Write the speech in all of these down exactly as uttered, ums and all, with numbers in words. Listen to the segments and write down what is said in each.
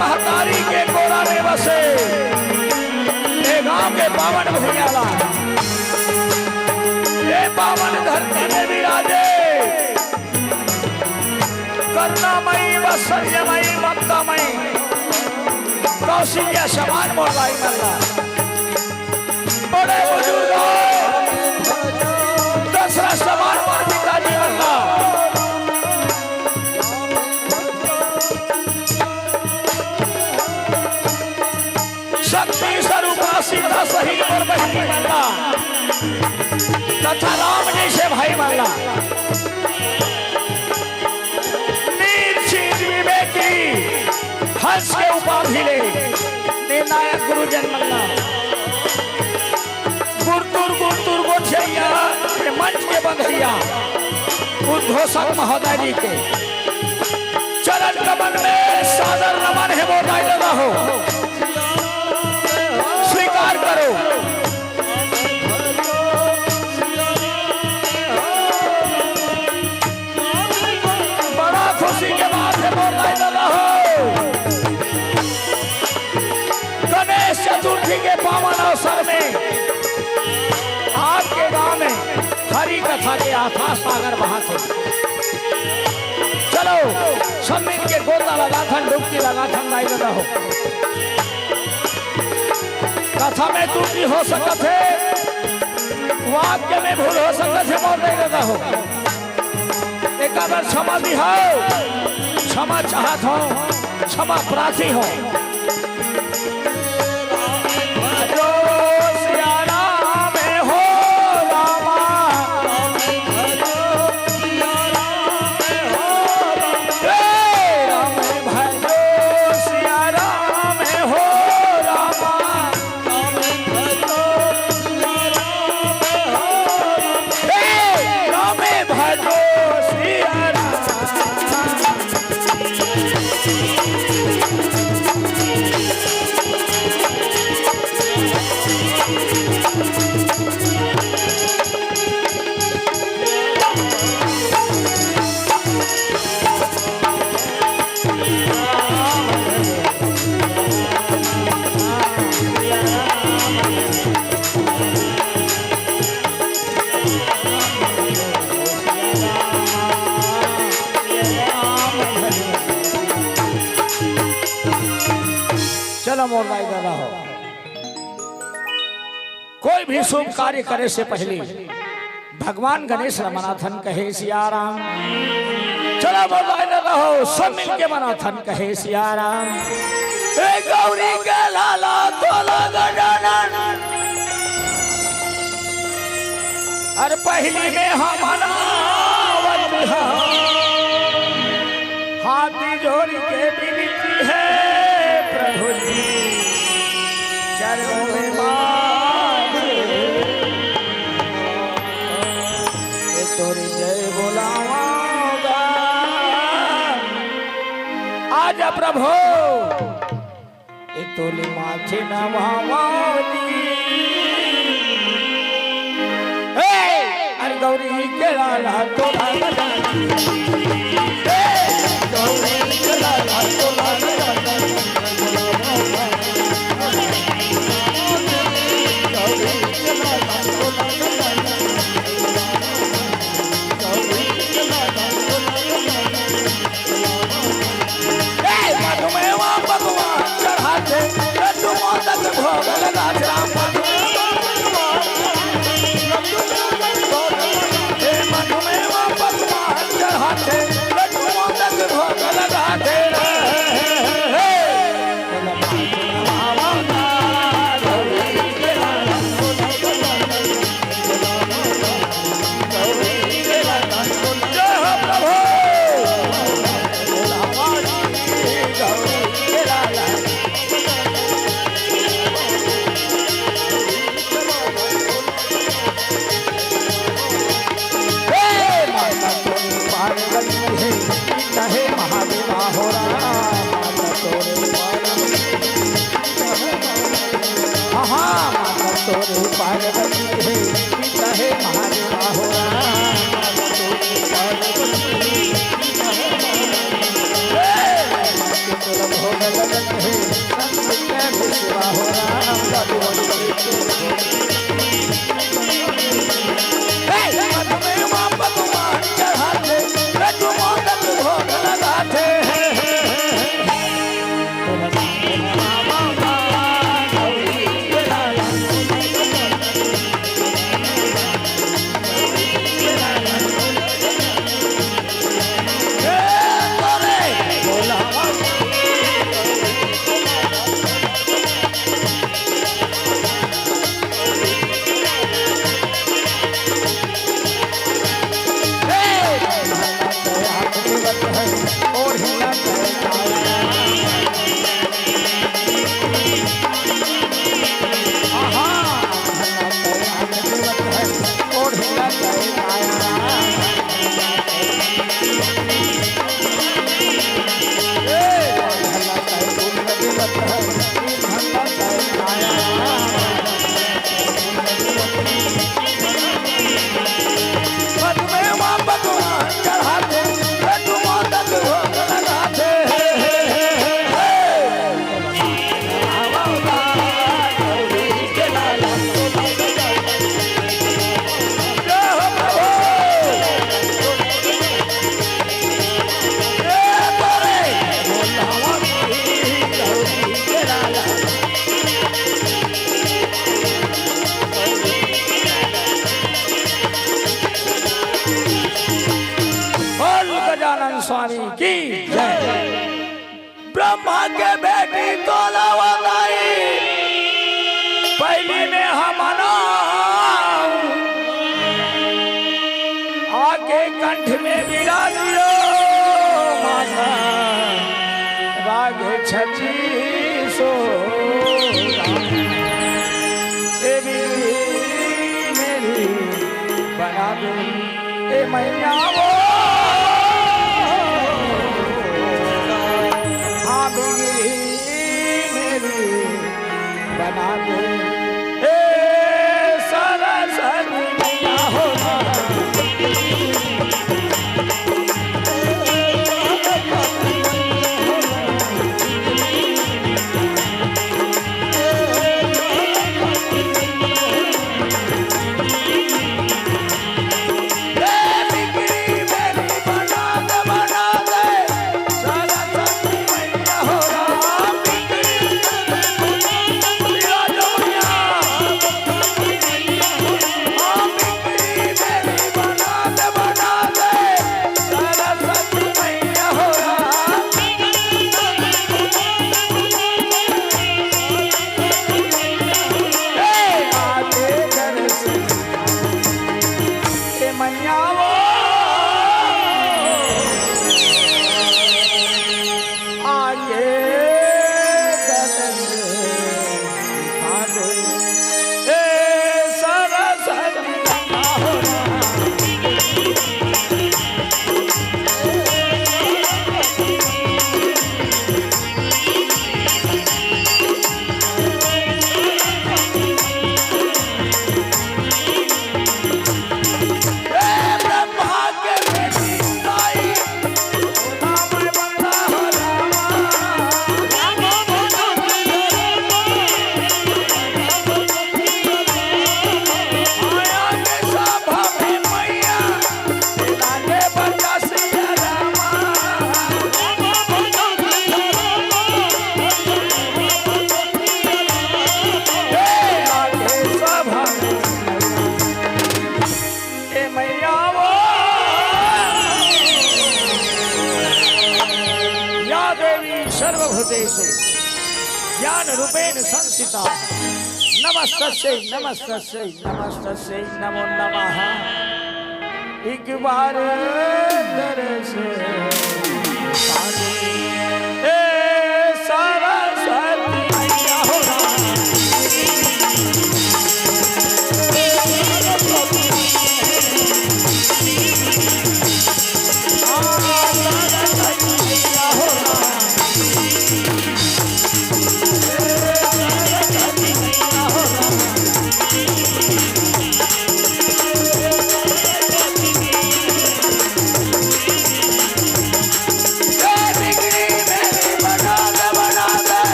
महतारी के कोरा में बसे ए गांव के पावन भुइयां ला, ए पावन धरती में विराजे करुणामयी, वात्सल्यमयी, ममतामयी कौशल्या समान मोर दाई मन ला। बड़े बुजुर्ग दशरथ समान मोर पिताजी मन ला। शक्ति स्वरूपा सीता सहित मोर बहिनी मन ला तथा राम जइसे भाई मन ला। निर्जीव विवेकी हंस के उपाधि ले निर्णायक गुरुजन मन ला। गुरतुर गुरतुर गोठिया, ये मंच के बंधैया उद्घोषक महोदय जी के चरण कमल में सादर नमन हे मोर दाई ददा हो, स्वीकार करो। बड़ा खुशी के बात हे मोर दाई ददा हो, गणेश चतुर्थी के पावन अवसर में आपके गांव में हरि कथा के अथाह सागर बहाथे। चलो, सब मिल के गोता लगाथन, डुबकी लगाथन, दाई ददा हो। कथा में त्रुटि हो सकत हे, वाक्य में भूल हो सकत हे, मोर दाई ददा हो। एका बर क्षमा दिहाओ, क्षमा चाहत हों, क्षमा प्रार्थी हों। भजो सिया राम हो रामा। हे राम भजो सिया राम हो रामा। हे राम भजो सिया राम। चलो मोर दाई ददा हो, कोई भी शुभ कार्य करे से पहले भगवान गणेश ला मनाथन, कहे सिया राम। चलो मोर दाई ददा हो, सब मिलके मनाथन, कहे सिया राम। ए गौरी के लाला तोला गजानन, अरे पहली में हम मनावत हन। हाथ जोड़ के विनती हे प्रभु जी, चरणों में माथ, ए तोरी जय बोलावांगा। आजा प्रभु, ए तोले माथे नवावा जी। ए, अरे गौरी के लाला तोला गजानन। ए, गौरी के लाला तोला गजानन। गौरी के लाला तोला गजानन। गौरी के लाला तोला गजानन। ए, मधुमेवा पकवान चढ़ाथे, लड्डू मोदक भोग लगाथे राम। मधुमेवा पकवान, लड्डू मोदक भोग लगाथे। ए, मधुमेवा पकवान चढ़ाथे, लड्डू मोदक भोग लगाथे। जय हो प्रभु। हे माता तोरे पार्वती हे, पिता हे महादेवा हो राम। माता तोरे पार्वती, हाँ, हाँ, माता तोरे पार्वती हे, पिता हे महादेवा हो राम। माता तोरे पार्वती हे, पिता हे महादेवा। हे बोल गजानन स्वामी की जय। ब्रह्मा के बेटी तोला वताई, पहली में हमना आके कंठ में विराज लो माता, राग छत्तीसो। ए बीबी मेरी बना दे, ए मैया वो, हाँ बिगड़ी मेरी बना दे, ए सरस्वती मैया हो। या देवी सर्वभूतेषु ज्ञान रूपेण संस्थिता। नमस्तस्यै नमस्तस्यै नमस्तस्यै नमो नमः। एक बार दर्शन, ए सरस्वती मैया हो।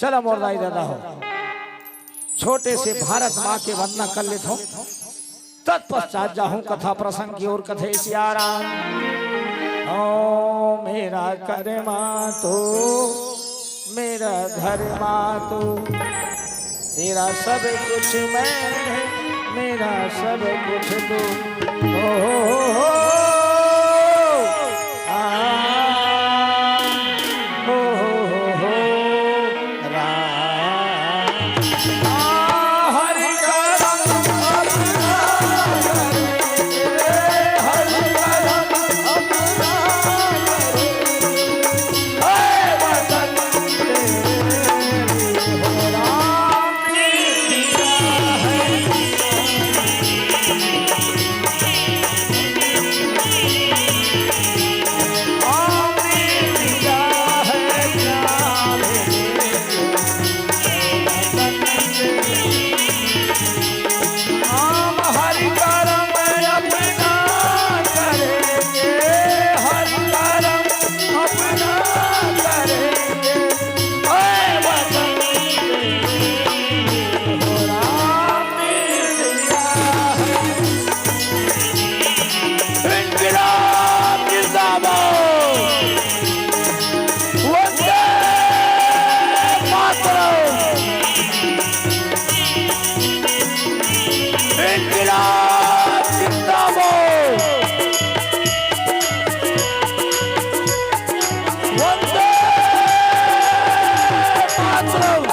चला मोर दाई ददा हो, छोटे से भारत माँ के वंदना कर लेथों, तत्पश्चात जाहूँ कथा प्रसंग की ओर। कथे सियाराम। ओ मेरा कर्मा तू, मेरा धर्मा तू, तेरा सब कुछ मैं, मेरा सब कुछ तू। ओ हो हो हो, आ, ओ हो हो हो, राम। आ, हरि करम अपना, हरि करम अपना। हम हरि करम अपना करेंगे, हरि करम अपना करेंगे। ऐ वतन हो राम इंकलाब जिंदाबाद। वंदे मातरम। इंकलाब जिंदाबाद। वंदे मातरम।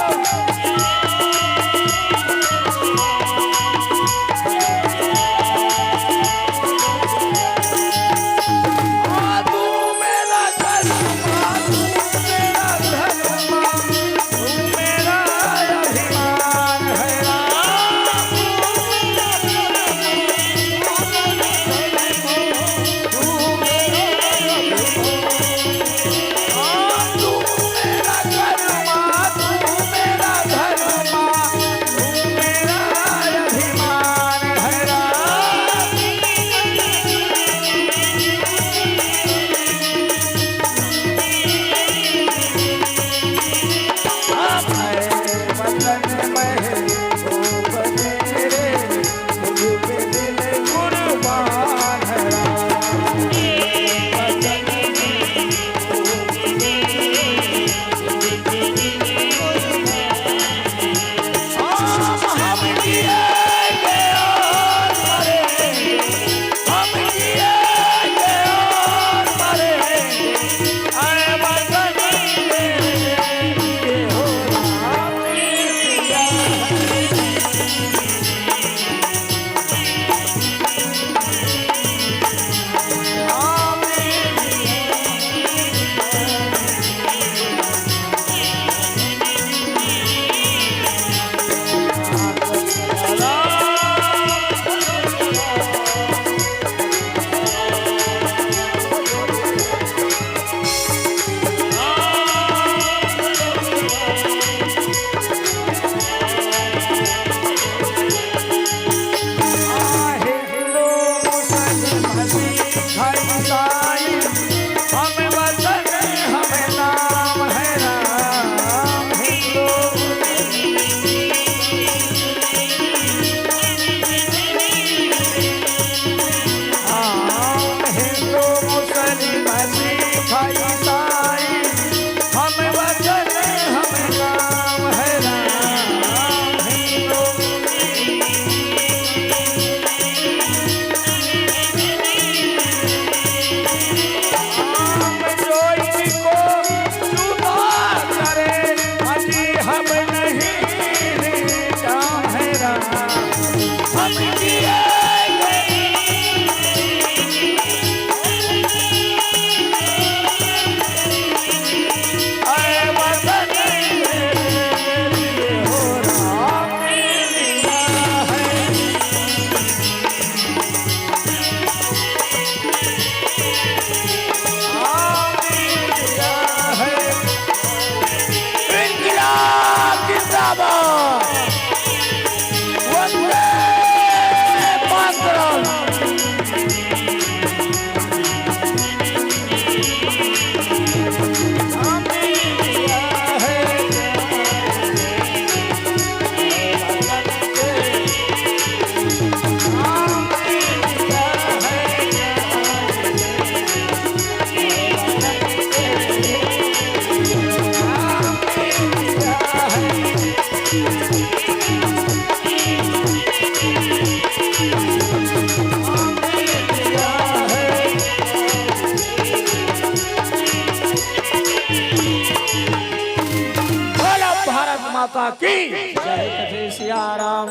माता की जय कथे सिया राम।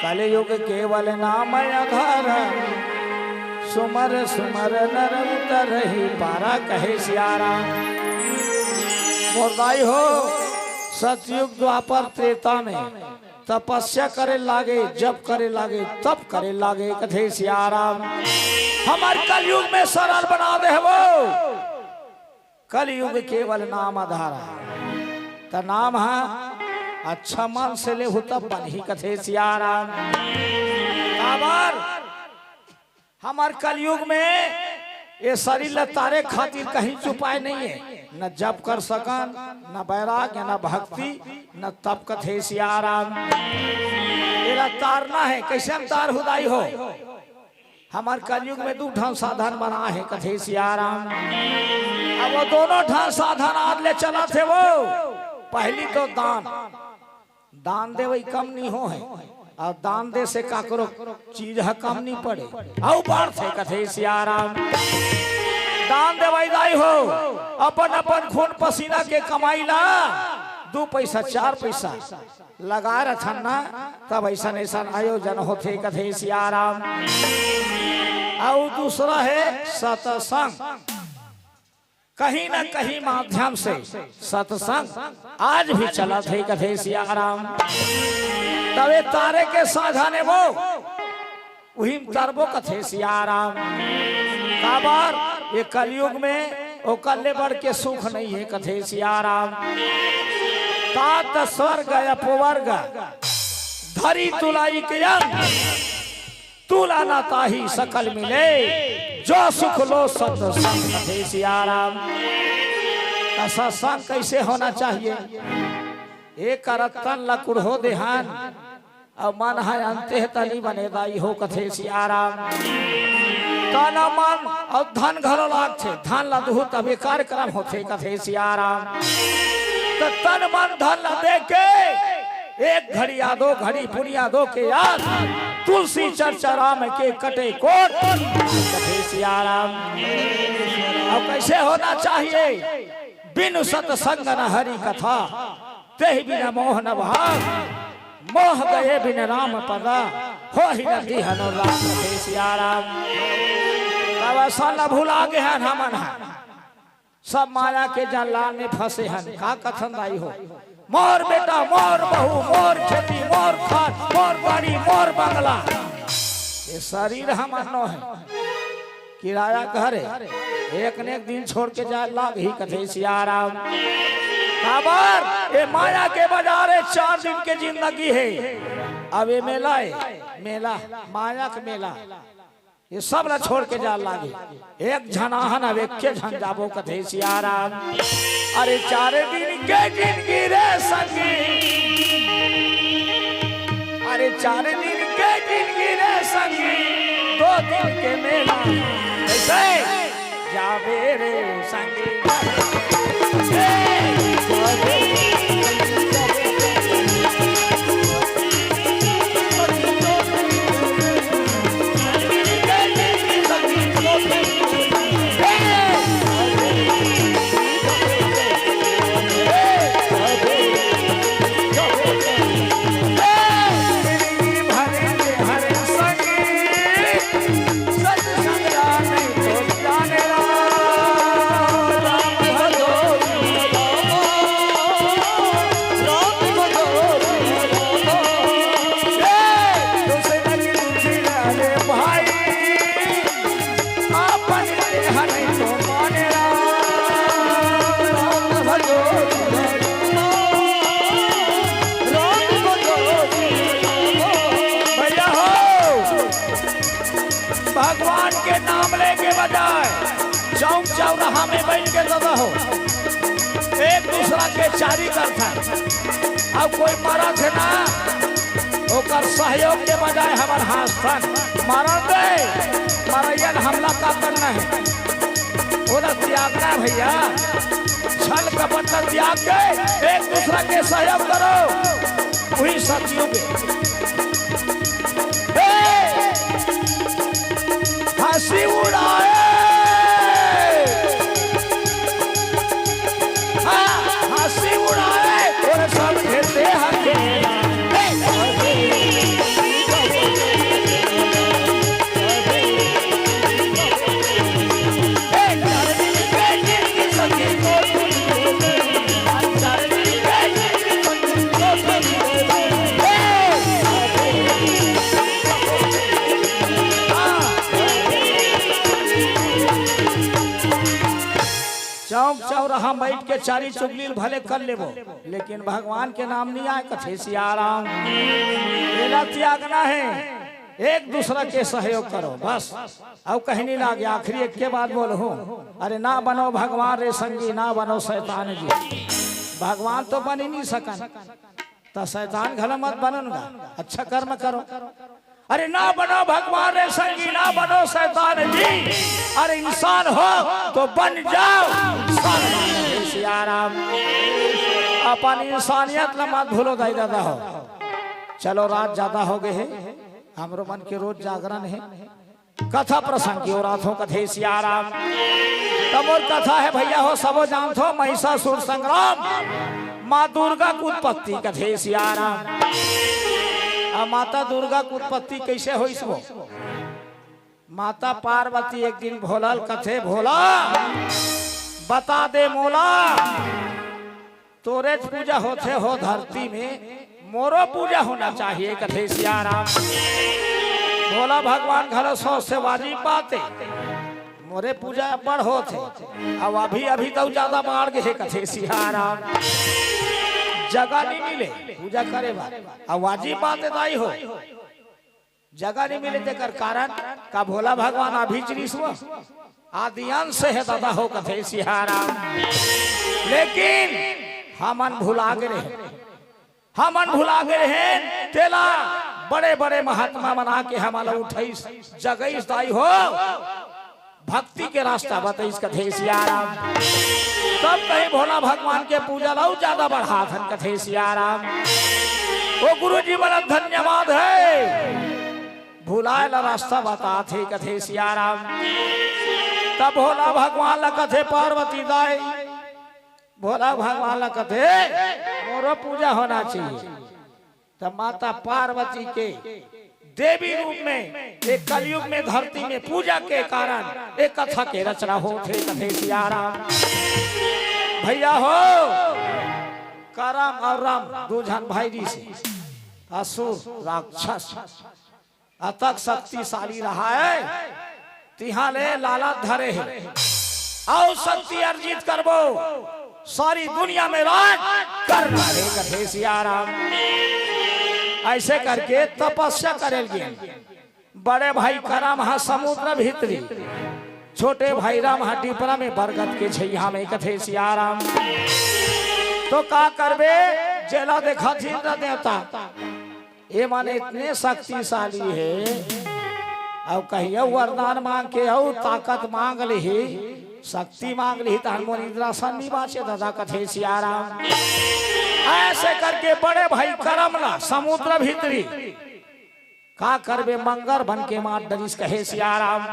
कलयुग केवल नाम आधार, सुमर सुमर नर उतरहि पारा कहे सिया राम। मोर दाई हो, सतयुग द्वापर त्रेता में तपस्या करे लागे, जप करे लागे, तप करे लागे कथे सिया राम। हमर कलयुग में सरल बना दे हो। कलयुग केवल नाम आधार, त नाम ह अच्छा मन से लेहू तब बनही कथे सिया राम। काबर हमर कलयुग में ये शरीर ल तारे खातिर कहीं उपाय नहीं है, न जप कर सकन, न वैराग्य, न भक्ति, न तप कथे सिया राम। एला तारना है, कैसे हम तार हुदाई हो? हमर कलयुग में दू ठन साधन बना है कथे सिया राम। अब वो दोनों ठन साधन आज ले चलत हे वो। पहली तो दान, दान देवई कम नहीं हो है, और दान दे से काकरो चीज ह कम नहीं पड़े, अउ बढ़थे कथे सिया राम। दान देवई दाई हो, अपन अपन खून पसीना के कमाई ला दू पैसा चार पैसा लगा रथन ना, तब ऐसन ऐसन आयोजन होथे कथे सिया राम। अउ दूसरा है सत्संग, कहीं ना कहीं माध्यम से सत्संग आज भी चलत हे कथे सिया राम। तबे तारे के साधन हे वो, उही म तरबो कथे सिया राम। काबर ये कलयुग में ओकर ले बढ़ के सुख नहीं है कथे सिया राम। तात स्वर्ग अपवर्ग धरी तुलाई के अंग, तुला ना ताही सकल मिले, जो सुख लो सत्संग कथे सिया राम। त सत्संग कैसे होना चाहिए? एक करत तन ल कुढ़ो देहन, अउ मन ह अंते तनी बने दाई हो कथे सिया राम। तन मन अउ धन घलो लागथे, धन ल दुहू तभे कार्यक्रम होथे कथे सिया राम। त तन मन धन ल दे के एक घड़ी या दो घड़ी पुनिया दो के याद तुलसी चर्चा राम के कटे कोट कथे सिया राम। अउ कैसे होना चाहिए? बिनु सत्संग न हरि कथा, तेहि बिना मोह न भाव। मोह गए बिन राम पद, होहि न तिहि अनुराग कथे सिया राम। तब असन ल भुला गे हन हमन ह, सब माया के जाल में फंसे हन। का कथन दाई हो? मोर बेटा, मोर बहू, मोर खेती, मोर खार, मोर गाड़ी, मोर बंगला। ये शरीर हमर नो है, किराया घर है, एक न एक दिन छोड़ के जाए लाग ही कथे सिया राम। काबर ये माया के बाजार है, चार दिन के जिंदगी है। अब ये मेला है, मेला, माया के मेला, ये सब ला छोड़ के जाए लाग ही। एक झन आहन, अब एके झन जाबो कथे सिया राम। अरे चार दिन के जिंदगी रे संगी, अरे चार दिन के जिंदगी रे संगी, दो दिन के मेला। कैसे जाबे रे संगी? भैया हो, भगवान के नाम लेके बजाए, चौक चौराहा में बैठ के दादा हो, एक दूसरा के चारी करता है। अब कोई मरत है ना, ओकर सहयोग के बजाय हमर हाथ थन। मरन दे, मरैयन हमला का करना है? ओला त्यागना है भैया, छल कपट ला त्याग के एक दूसरा के सहयोग करो, वही सतयुग है। हे! हंसी उड़ाए, हाँ, हंसी उड़ाए, और हम बैठ के चारी चुगली भले कर लेबो, लेकिन भगवान के नाम नहीं आए, कथे सियाराम। एला त्यागना है, एक दूसरा के सहयोग करो बस। अउ कहीं नहीं लागे, आखिरी एक के बात बोलहूँ, अरे ना बनो भगवान रे संगी, ना बनो शैतान जी। भगवान तो बन ही नहीं सकन, त शैतान घलो मत बनन गा, अच्छा कर्म करो। अरे ना बनो भगवान रे संगी, ना बनो शैतान जी। अरे इंसान हो तो बन जाओ इंसान। सियाराम, अपन इंसानियत ला मत भूलो दाई ददा हो। चलो रात ज्यादा हो गए है, हमरो मन के रोज जागरण है। कथा प्रसंग की ओर आथो कथे सियाराम। त मोर कथा है भैया हो, सबो जानथो महिषासुर संग्राम, माँ दुर्गा के उत्पत्ति कथे सियाराम। अब माता दुर्गा के उत्पत्ति कैसे होइस वो? माता पार्वती एक दिन भोला ल कथे, भोला बता दे मोला, तोरेच पूजा होथे हो धरती में, मोरो पूजा होना चाहिए कथे सियाराम। भोला भगवान घलो सोचथे वाजिब बात हे, मोरे पूजा बड़ होथे, अब अभी अभी तो ज्यादा बाढ़ गे हे कथे सियाराम। जगह नहीं मिले पूजा करे बर, अब वाजिब बात हे दाई हो। जगह नहीं मिले तेकर कारण का भोला भगवान अभी चरिस वो आदि अंश हे दादा हो कथे सियाराम। लेकिन हमन भुला गे रहे, हमन भुला गे रहे, तेला बड़े बड़े महात्मा मन आके हमन ला उठइस, जगइस दाई हो। भक्ति के रास्ता बतइस कथे सियाराम। तब कहीं भोला भगवान के पूजा ला अउ ज्यादा बढ़ाथन कथे सियाराम। ओ गुरु जी बड़ा धन्यवाद हे, भुलाए ला रास्ता बताथे कथे सियाराम। तब भोला भगवान ला कथे पार्वती दाई, भोला भगवान ला कथे मोरो पूजा होना चाहिए। त माता पार्वती के देवी रूप में एक कलयुग में धरती में पूजा के कारण एक कथा के रचना होथे कथे सियाराम। भैया हो, करम अउ रम दू झन भाई जी से असुर राक्षस अतक शक्तिशाली रहा है, तिहां ले लालच धरे हे, अउ शक्ति अर्जित करबो, सारी दुनिया में राज करना हे कथे सियाराम। ऐसे करके तपस्या करे लगिन। बड़े भाई करम ह समुद्र भीतरी, छोटे भाई राम ह डिपरा में बरगद के छैया में कथे सियाराम। तो का करबे, जेला देखा इंद्र देवता, ए माने इतने शक्तिशाली हे, अउ कहियो वरदान मांग के अउ ताकत मांग लिही, शक्ति मांग लिही, तहन मोर इंद्रासन नहीं बाचे दादा कथे सियाराम। ऐसे करके बड़े भाई करम ला समुद्र भीतरी का करबे मंगर बन के मार डरिस कहे सियाराम।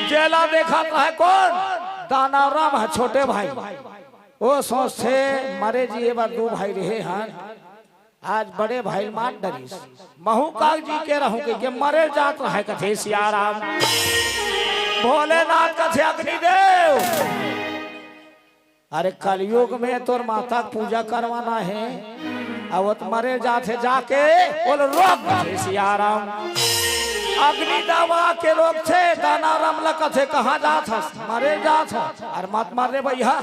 जेला देखत रहे कोन? दानव राम ह छोटे भाई। ओ सोचथे मरे जिए बर दू भाई रहे हन, आज बड़े भाई मार डरिस, महू काग जी के रहूं के, के मरे जात रहे कथे सियाराम। भोलेनाथ कथे अग्निदेव, अरे कलयुग में तोर माता के पूजा करवाना हे, अउ वो तो मरे जात हे जाके, बोल रोक कथे सियाराम। अग्निदेव आके रोकथे, दानव राम ला कथे कहाँ जात हस? मरे जात हस। अरे मत मर रे भैया,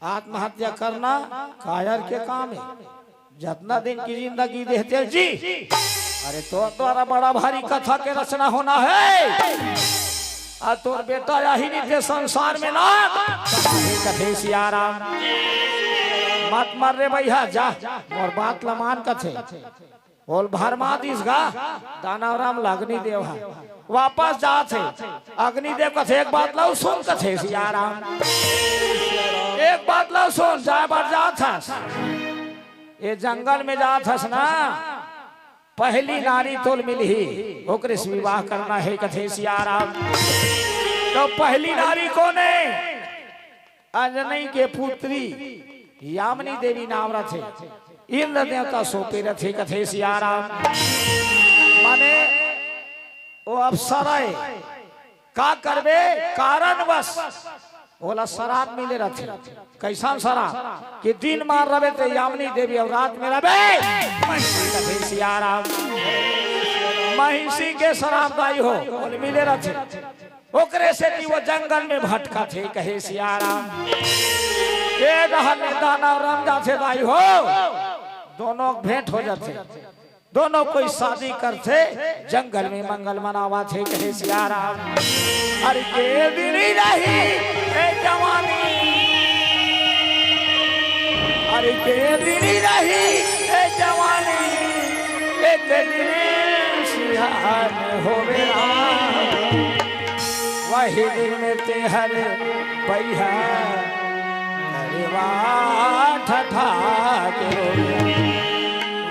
आत्महत्या करना कायर के काम हे। जतना दिन की जिंदगी देहते जी, अरे तोर द्वारा बड़ा भारी कथा के रचना होना हे। अउ तोर बेटा आही नहीं ते संसार में ना कथे सियाराम। मत मर रे भैया, जा मोर बात ला मान कथे। बोल भरमा दिस गा, दानव राम ला अग्निदेव ह। वापस जात हे, अग्निदेव कथे एक बात ला सुन कथे सियाराम। एक बात ला सुन, जाए बर जात हस, ए जंगल में जात हस ना, पहली नारी तोल मिलही, ओकरे से विवाह करना हे कथे सियाराम। तो पहली नारी कोन हे? अंजनी के पुत्री यामिनी देवी नाम रथे, इंद्र देवता सौंपे रथे कथे सियाराम। माने ओ अप्सरा हे, का करबे कारणवश ओला सराप मिले रथे। कैसन सराप? कि दिन मार रबे ते यामिनी देवी अउ रात में रबे महिषी कथे सियाराम। महिषी के सराप दाई हो ओला मिले रथे। ओकरे सेती वो जंगल में भटकत हे, कहे सियाराम। ए डहर ले दानव राम जाथे दाई हो, दोनों भेंट हो जाथे। दोनों कोई शादी करथे, जंगल में मंगल मनावत हे, कहे सियाराम। अरे के दिन रही ए जवानी, अरे के दिन रही ए जवानी, एक दिन सियान होवे राम। वही दिन में तेहर पइहा करवा ठठा के रोवे।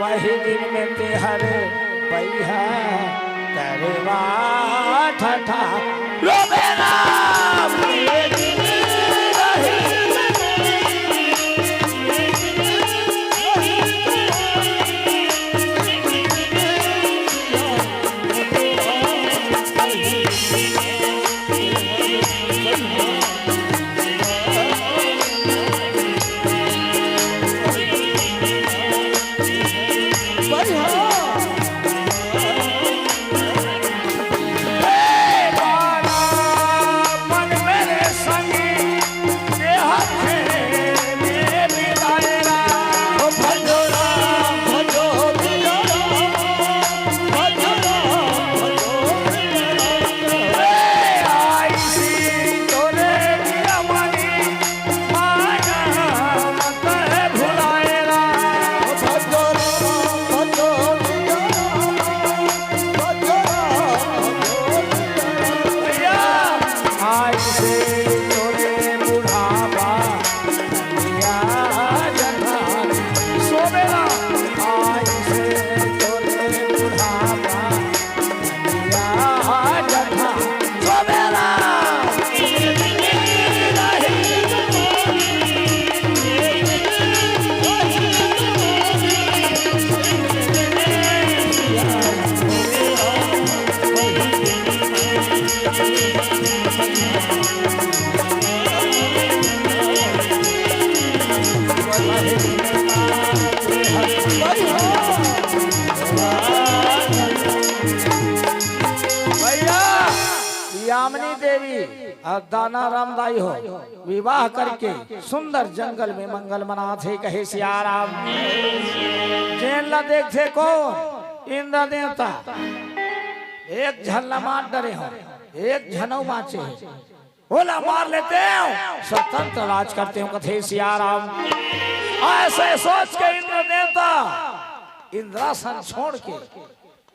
वही दिन में तेहर पइहा करवा ठठा रोवे राम। भैया, यामिनी देवी अउ दाना राम दाई हो विवाह करके सुंदर जंगल में मंगल मनाथे, कहे सियाराम। जेन ला देखथे कोन? इंद्र देवता। एक झन ला मार डरे हो, एक झन अउ बाँचे हे। ओला मार लेतेंव, स्वतंत्र राज करतेंव, कथे सियाराम। अइसे सोच के इंद्र देवता इंद्रासन छोड़ के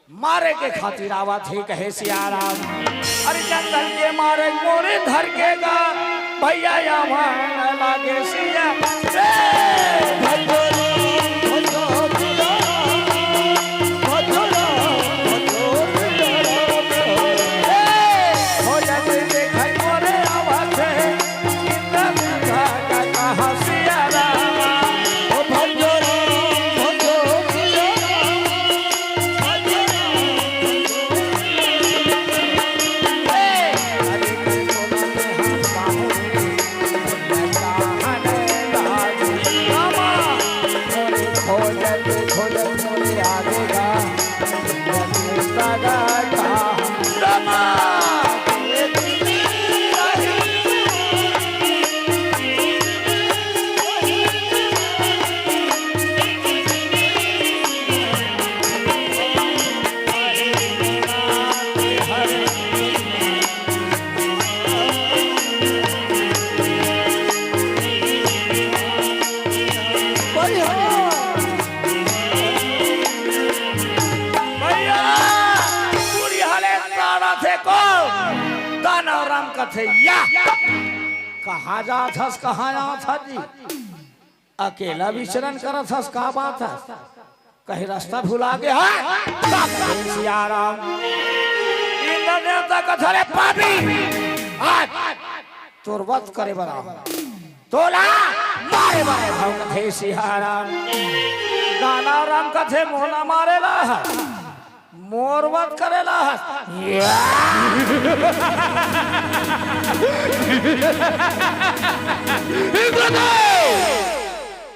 मारे के खातिर आवत हे, कहे सियाराम। अरे जंगल के मारे मोरे धर के गा, भैया या भान लागे सिया। ए, भैया, भैया, भैया। भैया, बुढ़िया ले तारा थे को, दानव राम कथे, या। कहाँ जात हस, कहाँ जात हस जी? अकेला विचरण करत हस, का बात हस? कहीं रस्ता भुला गे हा? का कहे सियाराम? इंद्र देवता कथे, अरे पापी, आज तोर वध करे बर आए हँव। तोला मारे बर आए हँव, कथे सियाराम। दानव राम कथे, मोला मारे ला हस, मोर वध करे ला हस।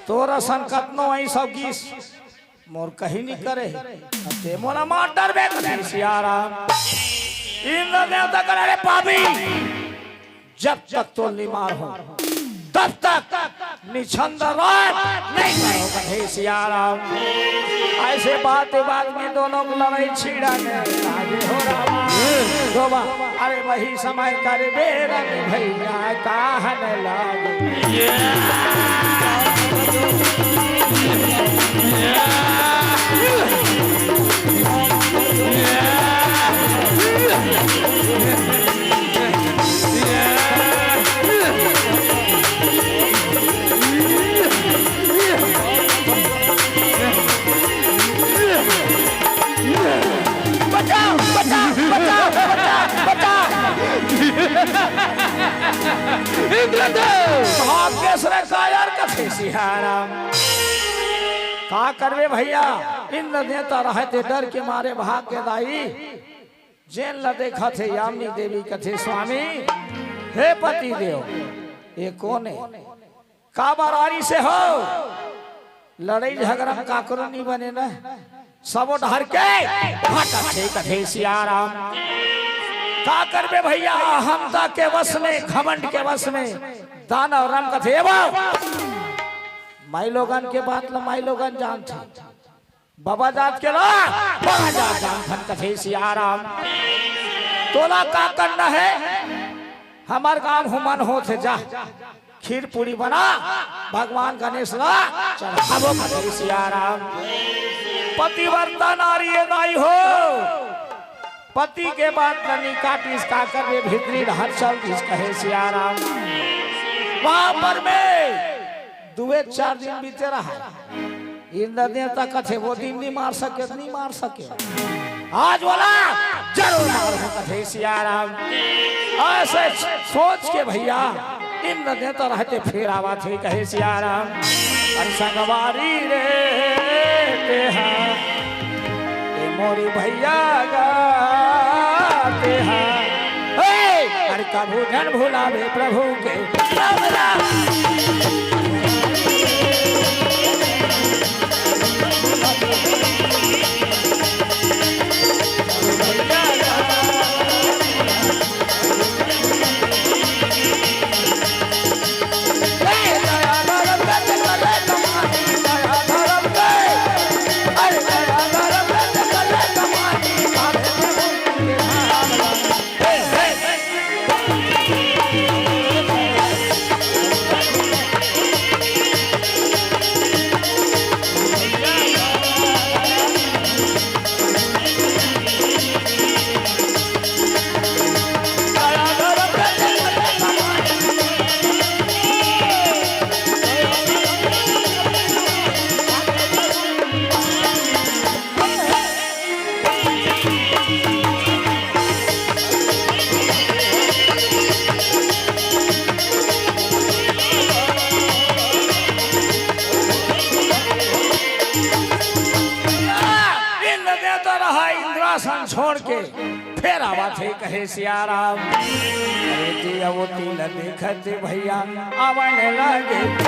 तोर असन कतनो अइस अउ गिस, मोर कहीं नइ करे। ते मोला मार डरबे, कथे सियाराम। इंद्र देवता करे, "अरे पापी, जब तक तोला नइ मारहूं, तब तक निछंद राज नइ करहूं," कथे सियाराम। अइसे बाते बात में दोनों के लड़ई छिड़न लागे हो रामा। तो बा-, अरे वही समय कर बेर में भइया कहन लागे। बचाओ, बचाओ, बचाओ, बचाओ, बचाओ। इंद्रदेव। भाग के सरे कायर कथे सियाराम। का करबे भइया, इंद्र देवता रहे ते डर के मारे भाग के दाई। जेन ला देखत हे यामिनी देवी कथे, "स्वामी, हे पति देव, ये कोन हे? काबर आरिस हो?" लड़ई झगरा म काकरो नइ बने न, सबो डहर के फटत हे कथे सियाराम। का करबे भइया, अहमता के वश में, घमंड के वश में, दानव राम कथे, "ए बा, माईलोगन के बात ला माईलोगन जानथे।" बबा जात के ला, बबा जात जानथन कथे सियाराम। तोला का करना हे? हमर काम हुमन होत हे, जा। खीर पूड़ी बना, भगवान गणेश ला चढ़ाबो कथे सियाराम। पतिव्रता नारी ए दाई हो। पति के बात ननी काटिस, का करबे भीतरी डहर चल दिस कहे सियाराम। वहां पर में दुए चार दिन बीते रहा। इंद्र देवता कथे, "वो दिन नइ मार सके, नइ मार सके। आज वाला जरूर मारहूं," कथे सियाराम। अइसे सोच के भइया इंद्र देवता रहे ते फेर आवत हे कहे सियाराम। अरे संगवारी रे तेहा, ए मोरी भइया गा तेहा, ए, अरे कभू झन भुलाबे प्रभु के नाम ला। इंद्र देवता रहा इंद्रासन छोड़ के, फेर आवत हे कहे सियाराम। अरे जी, अवती ल देखत भइया, आवन लागे।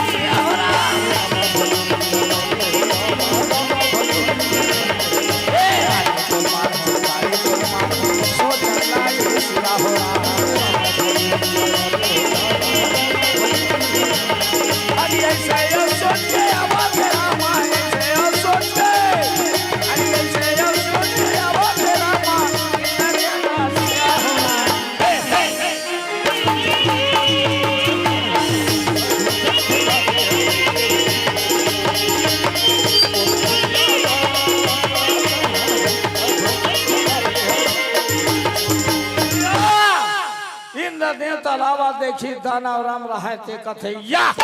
इंद्र देवता लावा देखी दानव राम रहे ते कथे या।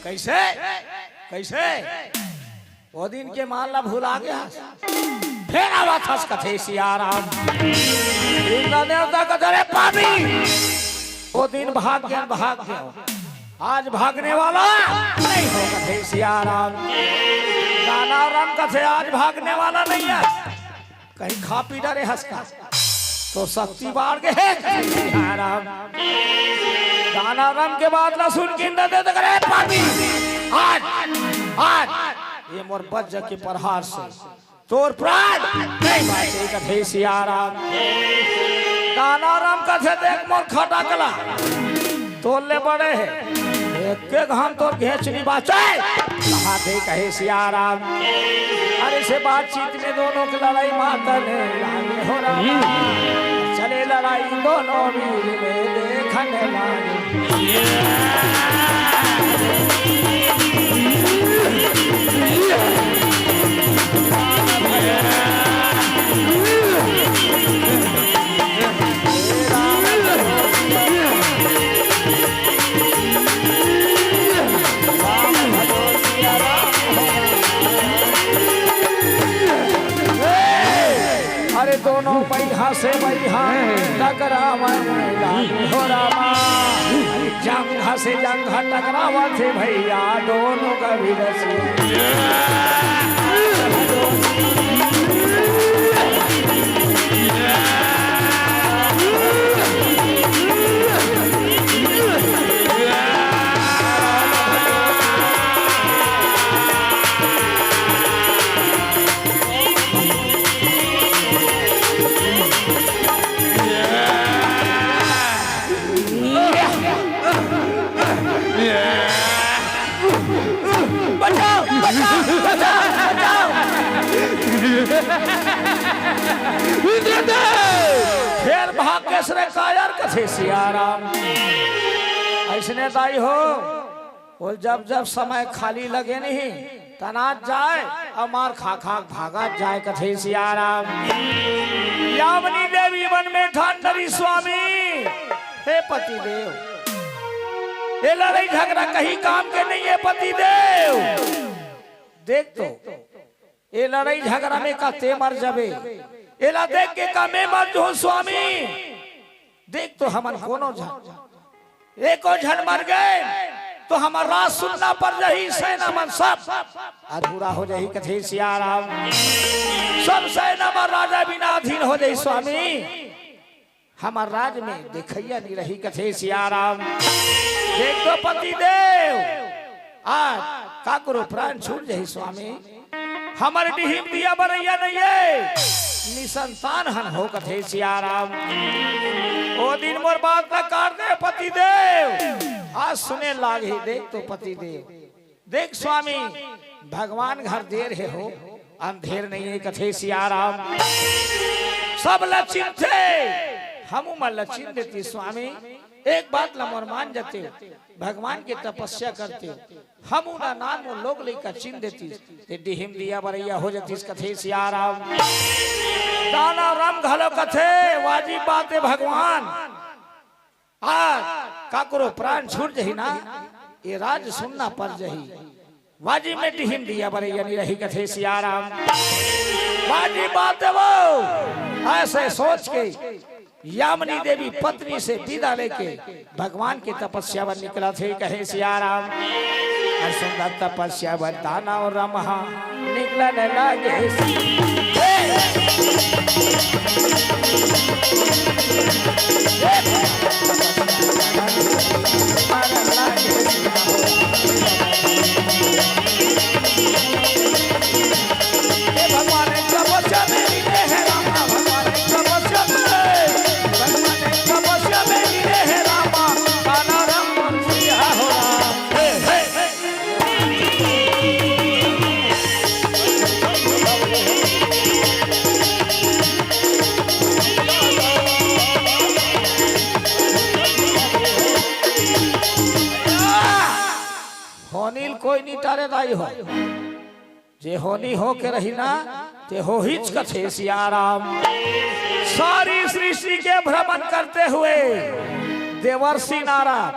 कइसे? कइसे? ओ दिन के मान ला भुला गे हस, फेर आवत हस कथे सियाराम। इंद्र देवता कथे, "अरे पापी, ओ दिन भाग गे, भाग गे, आज भागने वाला नइ हो कथे सियाराम।" दानव राम कथे, "आज भागने वाला नइ हे, कहीं खा पी डरे हस का?" तो शक्ति बाढ़ गे हे। दानव राम के बात ला सुन के इंद्र देवता करे, "पापी, आज, आज ये मोर वज्र के प्रहार से तोर प्राण नहीं बाँचे कथे सियाराम। दानाराम कथे, देख मोर खटकला तोर ले बड़े हे, एक के घाम तोर घेंच नहीं बाँचे। कहा थे कहे सियाराम। अरे से बातचीत में दोनों के लड़ाई माता ने लागे हो रहा। चले लड़ाई दोनों वीर में देखने लागे। अरे दोनों बइहा से बइहा टकरावन लागे हो रामा। जंघा से जंघा टकरावत हे भइया दोनों का भी रसी। बचाओ, बचाओ, बचाओ, बचाओ। इंद्रदेव! फेर भाग के सरे कायर कथे सियाराम। अइसने दाई हो, वो जब जब समय खाली लगे नहीं, तनात जाय अउ मार खा खा भागत जाय कथे सियाराम। यामिनी देवी मन में ठान डरी स्वामी, हे पति देव, ये लड़ाई झगड़ा कहीं काम के नहीं हे पति देव। देख तो, ये लड़ाई झगड़ा में का ते मर जबे, एला देख के का मैं मर जहूं स्वामी। देख तो हमन कोनो झन, एको झन मर गे तो हमर राज सुन्ना पर जही, सेना मन सब अधूरा हो जही कथे सियाराम। सब सेना मन राजा बिना अधीन हो जही स्वामी। हमर राज में देखइया नहीं रही कथे सियाराम। देख तो पति देव, आज काकरो प्राण छूट जही स्वामी। हमर डिहिम दिया बरइया नहीं हे, निसंतान हन हो कथे सियाराम। ओ दिन मोर बात ला काट दे पति देव, आज सुने लाग ही देख तो पति देव। देख स्वामी, भगवान घर देर हे हो, अंधेर नहीं हे कथे सियाराम। सब ला चिंथे, हमू मन ला चिंत देती स्वामी। एक बात ला मोर मान जते, भगवान के तपस्या करते, हमू ला नान मोर लोग लइका चिंत देती, ते डिहिम दिया बरइया हो जतिस कथे सियाराम। दानाराम घलो कथे, वाजिब बात हे भगवान। आज काकरो प्राण छूट जही ना, ये राज सुन्ना पर जही। वाजिब में डिहिम दिया बरइया नहीं रही कथे सियाराम। वाजिब बात हे वो, अइसे सोच के यामिनी देवी पत्नी से बिदा लेके भगवान के तपस्या बर निकलथे कहे सियाराम। अउ सुंदर तपस्या बर दानाराम निकलन लागे। होनी ल कोई नहीं टारे दाई हो, जे होनी हो के रही ना, ते होहिच कथे सियाराम। सारी सृष्टि के भ्रमण करते हुए देवर्षि नारद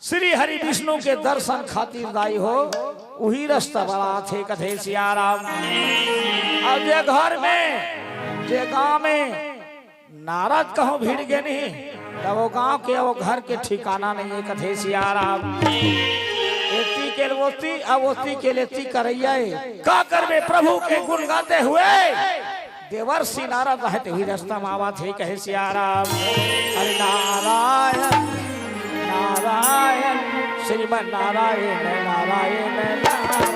श्री हरि विष्णु के दर्शन खातिर दाई हो, उही रस्ता बराथे कथे सियाराम। अउ जे घर में, जे गांव में नारद कहूं भिड़ गे नहीं, त वो गांव के, वो घर के ठिकाना नहीं हे कथे सियाराम। एती के ओती, अउ ओती के एती करइया हे। का करबे प्रभु के गुण गाते हुए देवर्षि नारद रहत हुई रस्ता में आवत हे कहे सियाराम। अरे नारायण नारायण श्रीमन नारायण नारायण नारायण।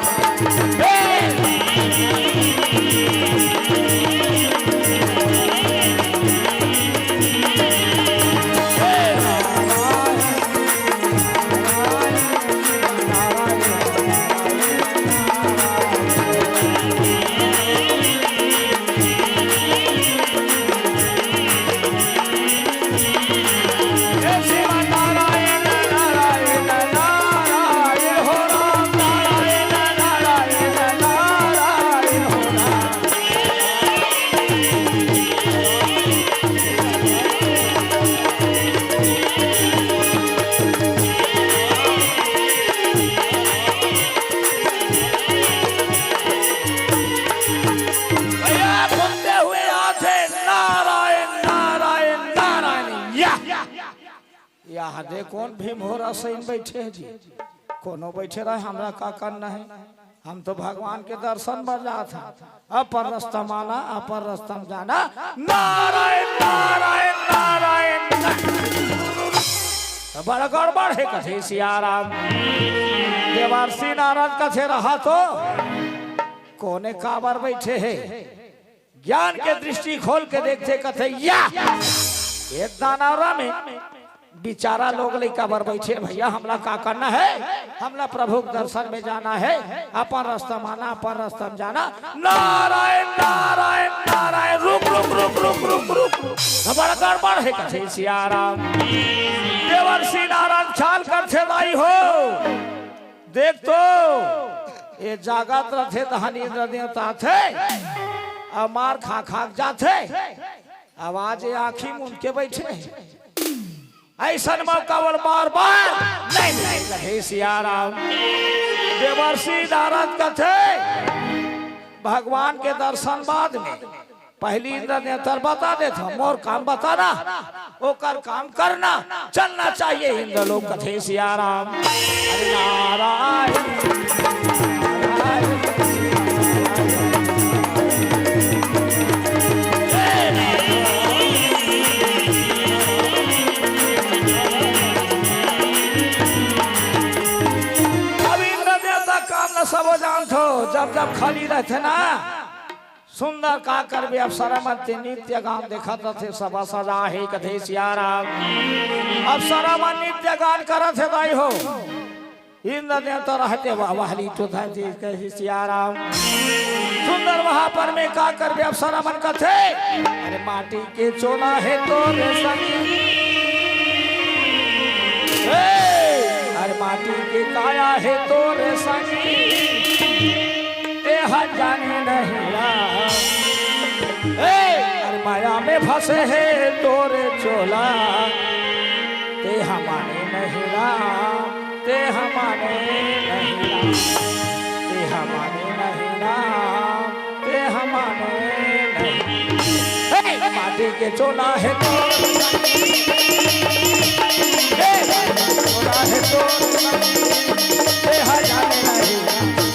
यादे कोन भीम हो रसइन बइठे हे जी? कोनो बइठे रहे, हमरा का करना हे? हम तो भगवान के दर्शन बर जात हन। अपन रस्ता माना, अपन रस्ता म जाना। नारायण, नारायण, नारायण, नारायण। त बड़ गड़बड़ हे कथे सियाराम। देवर्षि नारद कथे रहा तो कोने काबर बइठे हे? ज्ञान के दृष्टि खोल के देखथे, कथे, या! ए दानव रामे बिचारा लोग लइका बर बइठे, भइया, हमला का करना हे? हमला प्रभु के दर्शन में जाना हे। अपन रस्ता माना, अपन रस्ता में जाना। नारायण, नारायण, नारायण, रुक, रुक, रुक, रुक, रुक, रुक। बड़ गड़बड़ हे कथे सियाराम। देवर्षि नारद ख्याल करथे, दाई हो, देख तो, ए जागत रथे, तहन इंद्र देवता आथे, अउ मार खा खा के जाथे। अब आज ए आँखी मूंद के बइठे हे। अइसन मौका बर बार बार नइ मिले कथे सियाराम। देवर्षि नारद कथे, भगवान के दर्शन बाद में, पहिली इंद्र देवता ल बता देथंव, मोर काम बताना, ओकर काम करना, चलना चाहिए इंद्र लोक कथे सियाराम। अरे नारायण, नारायण। अब इंद्र देवता काम ल सबो जानथो, जब जब खाली रहिथे ना, सुंदर का करबे, अप्सरा मन ते नित्य गान देखत रथे, सभा सजा हे कथे सियाराम। अप्सरा मन नित्य गान करत हे दाई हो। इंद्र देवता रहते वाह वाहली तो धरती कहे सियाराम। सुंदर वहां पर में का करबे, अप्सरा मन कथे, अरे माटी के चोला हे तोर संगी, ए, अरे माटी के काया हे तोर संगी, तेहा जाने नहीं राम। ए, अरे माया में फंसे हे तोर चोला, तेहा माने नहीं राम, तेहा माने नहीं राम, तेहा माने नहीं राम, तेहा माने नहीं। ए, माटी के चोला हे तोर, ए, चोला हे तोर, तेहा जाने नहीं राम।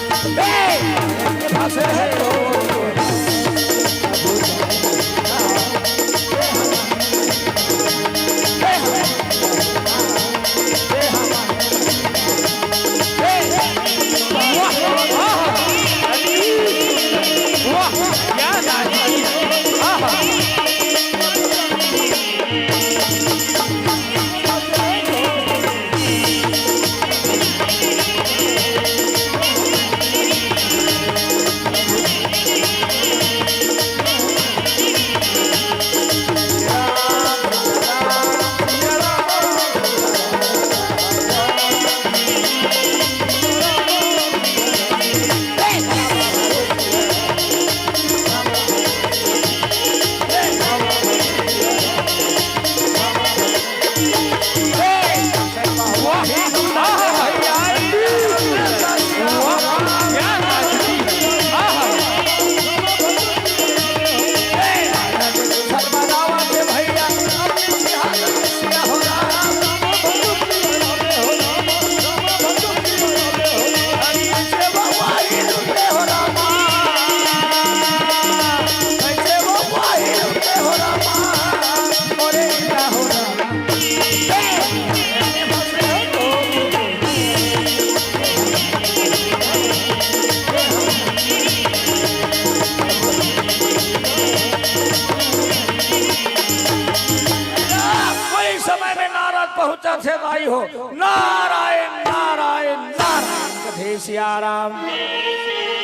कोई समय में नारद पहुंचा थे भाई हो, नारायण, नारायण, नारायण, कथे सियाराम।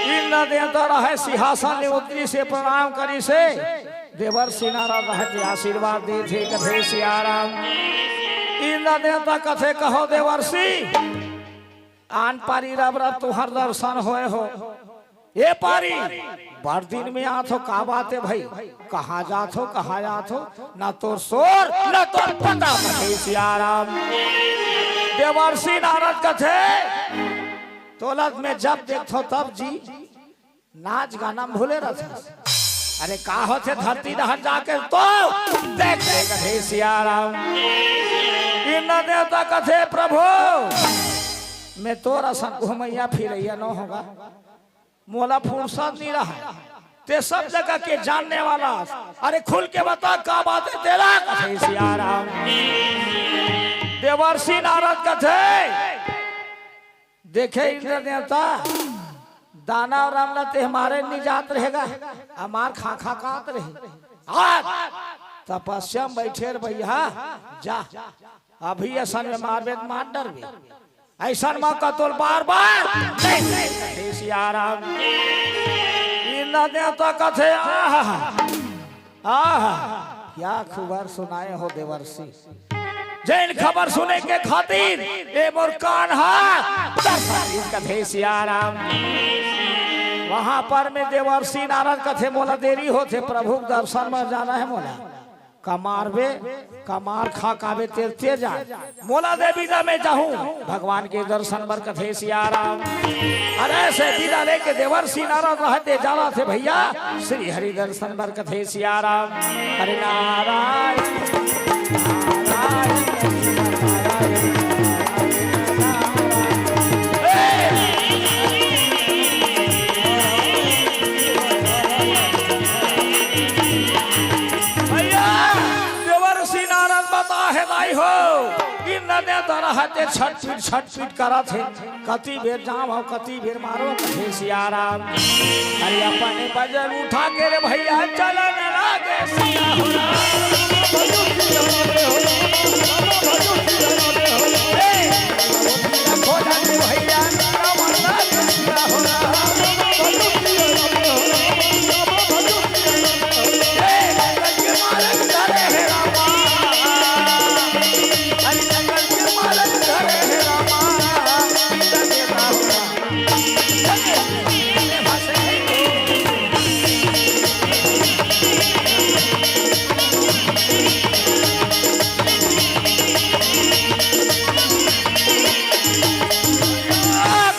इंद्र देवता रहे सिंहासन ले उतरी से प्रणाम करी से, देवर्षि नारद रहे ते आशीर्वाद दे थे, कथे सियाराम। इंद्र देवता कथे, कहो देवर्षि, आन पारी रब रब तुहर दर्शन होए हो, ए पारी, बड़ दिन में आथो, का बात हे भाई? कहाँ जाथो, कहाँ जाथो? ना तोर सोर, ना तोर पता, कथे सियाराम। देवर्षि नारद कथे, तोला मैं जब देखथो तब जी नाच गाना में भूले रहथस। अरे का होथे धरती डहर जाके तो देख ले, कथे सियाराम। इंद्र देवता कथे, "प्रभु, मैं तोर असन घुमैया फिरैया नो हों गा, मोला फुरसत नइ रहय, तें सब जगह के जानने वाला, अरे खुल के बता का बात हे तेला?" कथे सियाराम। देवर्षि नारद कथे, "देखे इंद्र देवता, दानव राम ला तें मारे नइ जात रहे गा, अउ मार खा खा कात रहे, आज तपस्या म बइठे हस भइया, जा, अभी असन में मारबे त मार डरबे, अइसन मौका तोला बार बार नइ मिलय।" हे सियाराम, इंद्र देवता कथे, "आहा, आहा, क्या खबर सुनाए हो देवर्षि, जेन खबर सुने के खातिर ए मोर कान हा तरसत हे।" कथे सियाराम। वहां पर में देवर्षि नारद कथे, "मोला देरी होथे, प्रभु के दर्शन बर जाना हे मोला।" का मारबे, का मार खा काबे, तें तें जान, मोला दे बिदा, मैं जाहूं भगवान के दर्शन बर, कथे सियाराम। अरे अइसे बिदा लेके देवर्षि नारद रहथे, जाथे भइया श्री हरि दर्शन बर, कथे सियाराम। हरि नारायण, नारायण, नारायण। भइया, देवर्षि नारद बताथे दाई हो, इंद्र देवता रहथे छटपट छटपट करथे, कति बेर जांव अउ कति बेर मारंव, कथे सियाराम। अरे अपन वजन उठा के रे भइया चलन लागे सिया हो राम।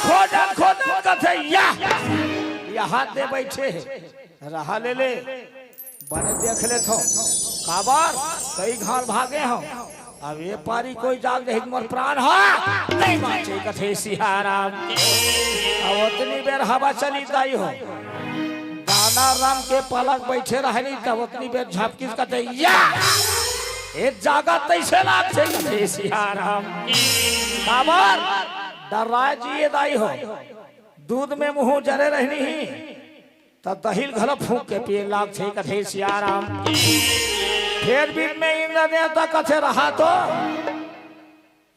खोदत खोदत कथे, "या, इहां दे बइठे हे, रहा ले ले, बने देख लेथंव, काबर कई घांव भागे हंव, अब ए पारी कोई जाग जाही त मोर प्राण हा नइ बांचे," कथे सियाराम। अब ओतनी बेर हवा चलिस दाई हो, दानव राम के पलक बइठे रहय नहीं, तब ओतनी बेर झपकिस कथे, "या, ए जागत तइसे लागथे," कथे सियाराम। काबर डर्राय जी ए दाई हो, दूध में मुंह जरे रहनी ही, त दही ल घलो फूंक के पिए लागथे, कथे सियाराम। फेर बीच में इंद्र देवता कथे, "रहा तो,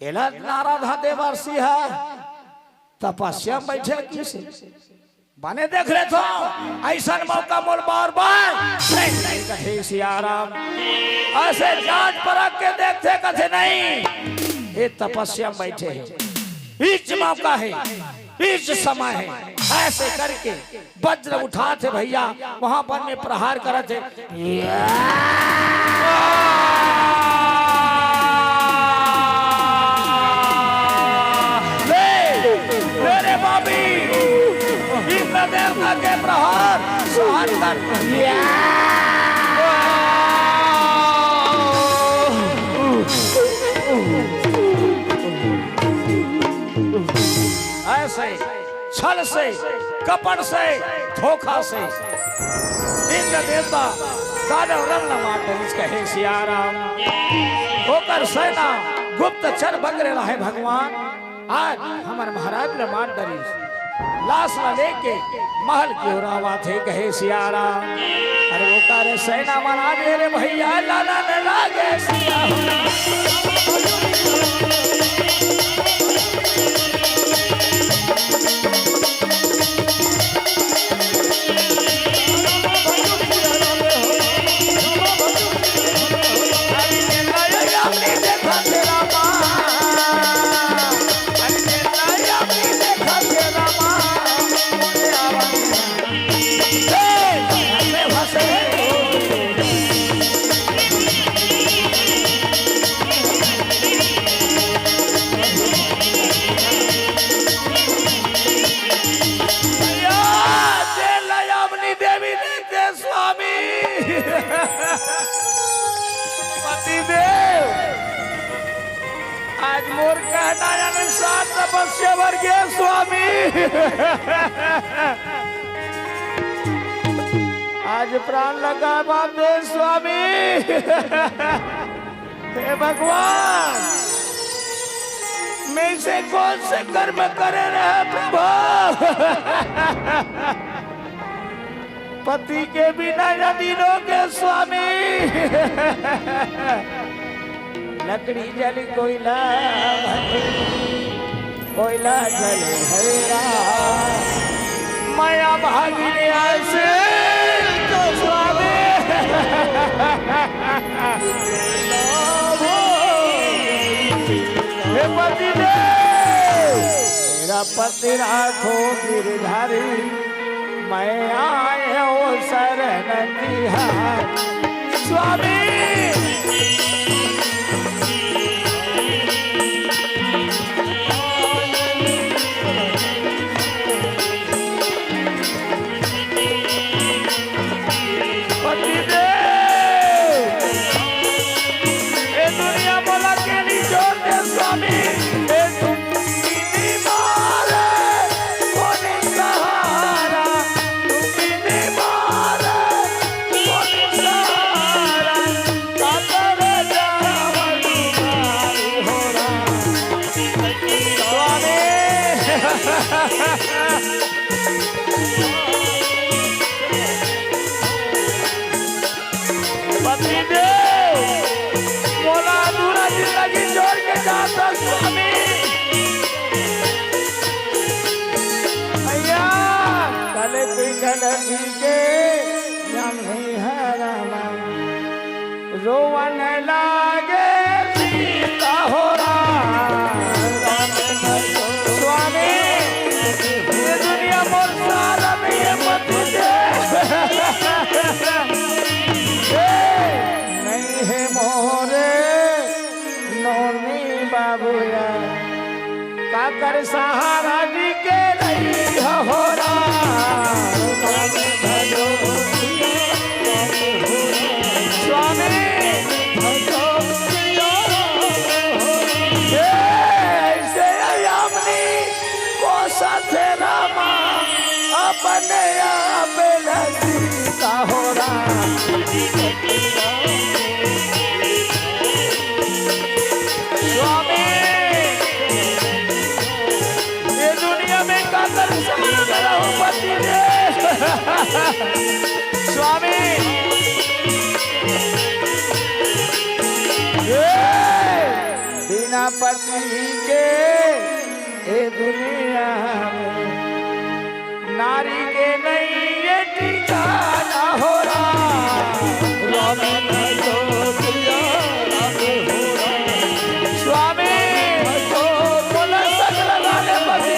एला नारद हा देवर्षि हा तपस्या म बइठे हे कइसे, बने देख लेथंव, अइसन मौका मोला बार बार नइ मिलय," कथे सियाराम। अइसे जांच परख के देखथे, कथे, "नहीं, ए तपस्या म बइठे हे, बीच मौका हे, बीच समय हे।" अइसे करके वज्र उठाथे भइया, वहां पर में प्रहार करथे। ले, ले रे बाबी, इंद्र देवता के प्रहार सहन कर। अइसे छल से, कपट से, धोखा से इंद्र देवता दानव राम ला मार डरिस, कहे सियाराम। ओकर सेना गुप्तचर बगरे रहे भगवान, आज हमर महाराज ला मार डरिस, लाश ला लेके महल के ओर आवत हे, कहे सियाराम। अरे ओकर सेना मन आ गे रे भइया, लाना न लागे सिया हो। मोर कहना अनुसार तपस्या बर गे स्वामी। आज प्राण लगा बाबे स्वामी। हे भगवान, मैं से कौन से कर्म करे रहे प्रभु? पति के बिना यदि रोगे स्वामी, लकड़ी जली कोयला, कोयला जले हवेरा, माया भागिनी ऐसे तो स्वामी। हे पति देव, तेरा पति राखो गिरधारी, मैं आयो शरण तिहारी। स्वामी, पति देव, ए दुनिया मोला के निचोड़ दे स्वामी। ए दुनिया मोला कोने सहारा, दुनिया मोला कोने सहारा, कातर जावल दुआरी हो रहा। स्वामी। पति देव, मोला अधूरा जिंदगी छोड़ के जात हस स्वामी। भैया, कल पिघल पी के यम नहीं हरमा। रोवन लागे सीता हो राम। स्वामी, ये दुनिया मोर सारा नहीं है, पति देव। ए, नहीं है मोरे नोनी बाबूया। काकर सहारा जी के रही हो राम। स्वामी, हे, ऐसे यामिनी को साथे रामा, अपने आप लसीता हो राम। स्वामी, ये दुनिया में काकर सहारा मेरा हो पति देव। स्वामी, हे, बिना पति के ए दुनिया में नारी के नहीं ये ठिकाना हो राम। स्वामी, बोला सकल वाले पति,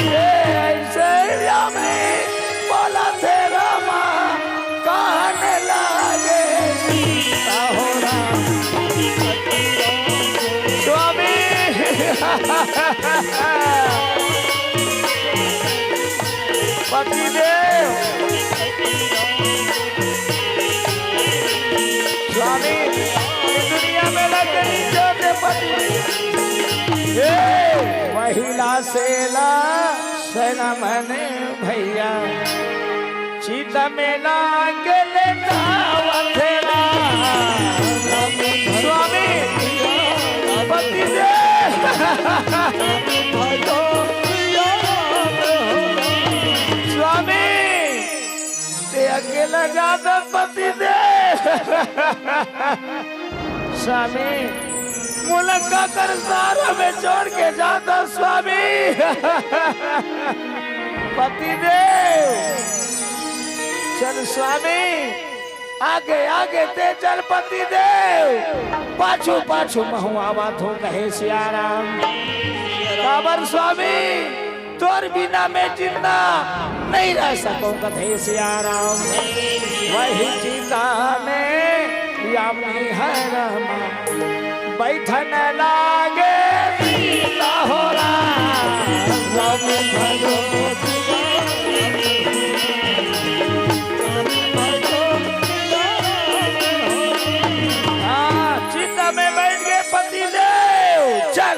ए ऐसे यामिनी बोला थे रामा, कहने लागे सीता हो राम। स्वामी, पति देव, स्वामी, ये दुनिया में लकड़ी जोते पति। हे, महिला सेला सैना मने भैया, चिता में लागे लेटावत हे राम। स्वामी, पति देव। स्वामी, ते अकेला जात हस पति देव। स्वामी, मोला काकर सहारा में छोड़ के जात हस स्वामी। पति देव, चल स्वामी, आगे आगे ते चल पति देव, पाछू पाछू महूं आवत हों कहे सिया राम। काबर स्वामी, तोर बिना मैं जिंदा नहीं रह सकों कथे सिया राम। वही चिता में यामिनी है रामा, बैठन लागे सीता हो राम। हाँ, चिता में बैठ गए पति देव। चल।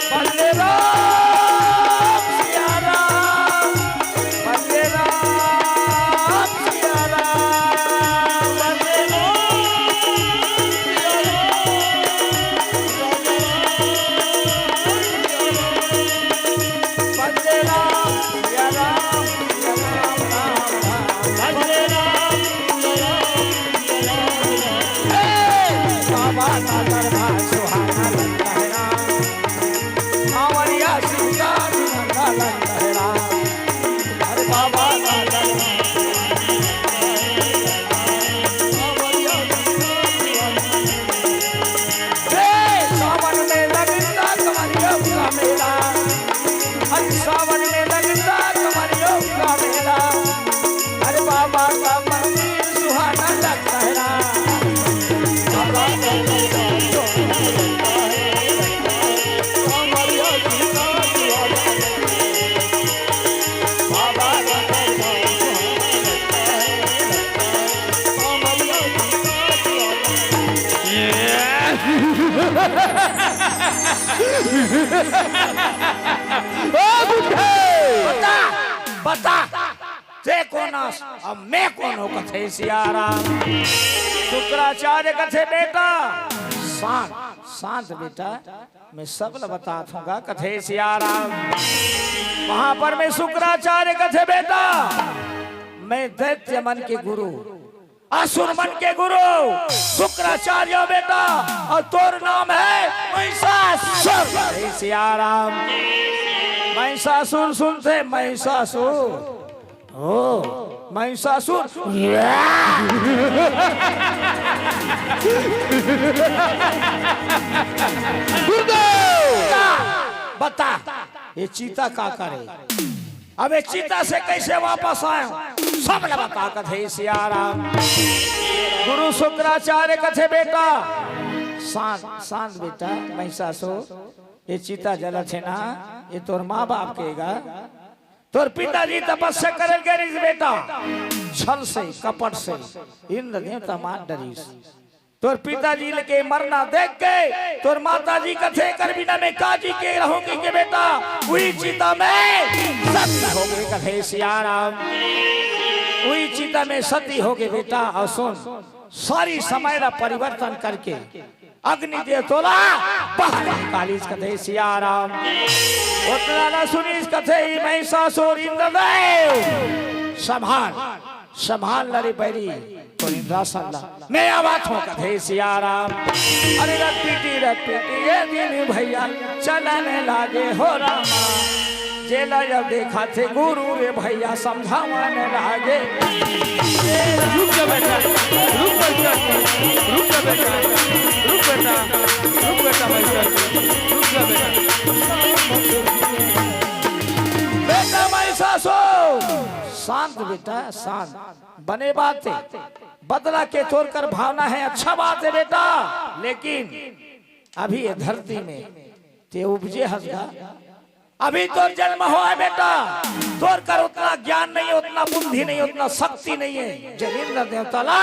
वंदे राम सिया राम, वंदे राम सिया राम, वंदे राम सिया राम, वंदे राम सिया राम, सिया राम, राम राम, वंदे राम सिया राम। हे, बाबा का दरबार सुहाना लगता है राम। सांवरिया सिंगार रंगा लगता है राम। अरे बाबा का दरबार सुहाना लगता है राम। सांवरिया सिंगार रंगा लगता है राम। हे, सावन में लगता कमरियों का मेला। अरे सावन में लगता कमरियों का मेला। अरे बाबा का मंदिर सुहाना लगता है ना। बाबा का मंदिर सुहाना लगता है। कमरियों की सुहाना लगता है। बाबा का मंदिर सुहाना लगता है। कमरियों की सुहाना लगता है। ए बुढ़े! बता, बता, तैं कोन अस, अब मैं कोन हों, कथे सिया राम। शुक्राचार्य कथे, बेटा, शांत, शांत बेटा, मैं सब ल बतात हूँ गा, कथे सिया राम। वहां पर में शुक्राचार्य कथे, बेटा, मैं दैत्य मन के गुरु, असुर मन के गुरु शुक्राचार्य बेटा, अउ तोर नाम हे महिषासुर। हे सिया राम। महिषासुर सुनथे, महिषासुर। ओ, महिषासुर। गुरुदेव! बता, बता, ये चीता का करे? अब ये चीता से कइसे वापस आय? सब ला बता कथे सिया राम। गुरु शुक्राचार्य कथे, बेटा, शांत, शांत बेटा, महिषासुर, ये चीता जलत हे ना, ये तोर माँ बाप के गा। तोर पिताजी तपस्या करे गे रिहिस बेटा, छल से, कपट से, इंद्र देवता मार डरिस। तोर पिताजी ल के मरना देख के तोर माताजी कथे, "कर बिना मैं का जी के रहूंगी के बेटा?" उही चिता में सती हो गे कथे सिया राम। उही चिता में सती हो गे बेटा। अउ सुन, सारी समय ला परिवर्तन करके अग्नि देव तोला बाहर निकालिस कथे सिया राम। ओतना ला सुनिस कथे, "हे महिषासुर, इंद्रदेव, संभाल, संभाल न रे बैरी, तोर इंद्रासन ला।" मैं आवत हों कथे सिया राम। अरे रटपीटी, रटपीटी, ये दिन भैया चलन लागे हो रामा। जेला जब देखथे गुरु रे भैया समझावन लागे। रुक जा बेटा, रुक बेटा, रुक जा बेटा, रुक बेटा, रुक बेटा, भाई साहब, रुक जा बेटा। बेटा महिषासुर, शांत बेटा, शांत। बने बात हे, बदला के तोर कर भावना हे, अच्छा बात हे बेटा, लेकिन अभी ये धरती में ते उपजे हस गा, अभी तोर जन्म होय हे बेटा, तोर कर ओतना ज्ञान नइ हे, ओतना बुद्धि नइ हे, ओतना शक्ति नइ हे, जे इंद्र देवता ला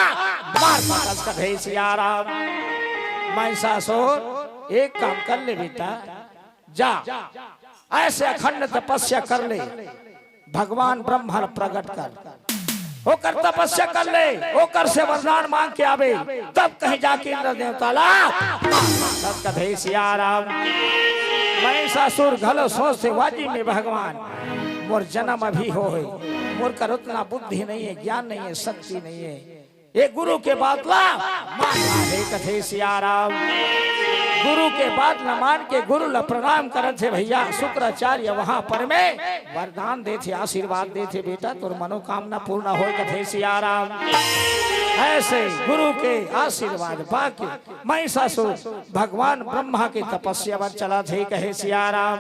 मार सकस कथे सिया राम। महिषासुर, एक काम कर ले बेटा, जा, अइसे अखंड तपस्या कर ले, भगवान ब्रह्मा ल प्रगट कर, ओकर तपस्या कर ले, ओकर से वरदान मांग के आबे, तब कहीं जाके इंद्र देवता ला मार सकस कथे सिया राम। महिषासुर घलो सोचथे, वाजी में भगवान, मोर जन्म अभी होय हे, मोर कर ओतना बुद्धि नइ हे, ज्ञान नइ हे, शक्ति नइ हे, ये गुरु के बात ला मानना हे कथे सिया राम। गुरु के बात ला मान के गुरु ला प्रणाम करत हे भैया शुक्राचार्य, वहां पर में वरदान देथे, आशीर्वाद देथे, बेटा तोर मनोकामना पूर्ण होय कथे सिया राम। अइसे गुरु के आशीर्वाद पाके महिषासुर भगवान ब्रह्मा के तपस्या बर चलत हे कहे सिया राम।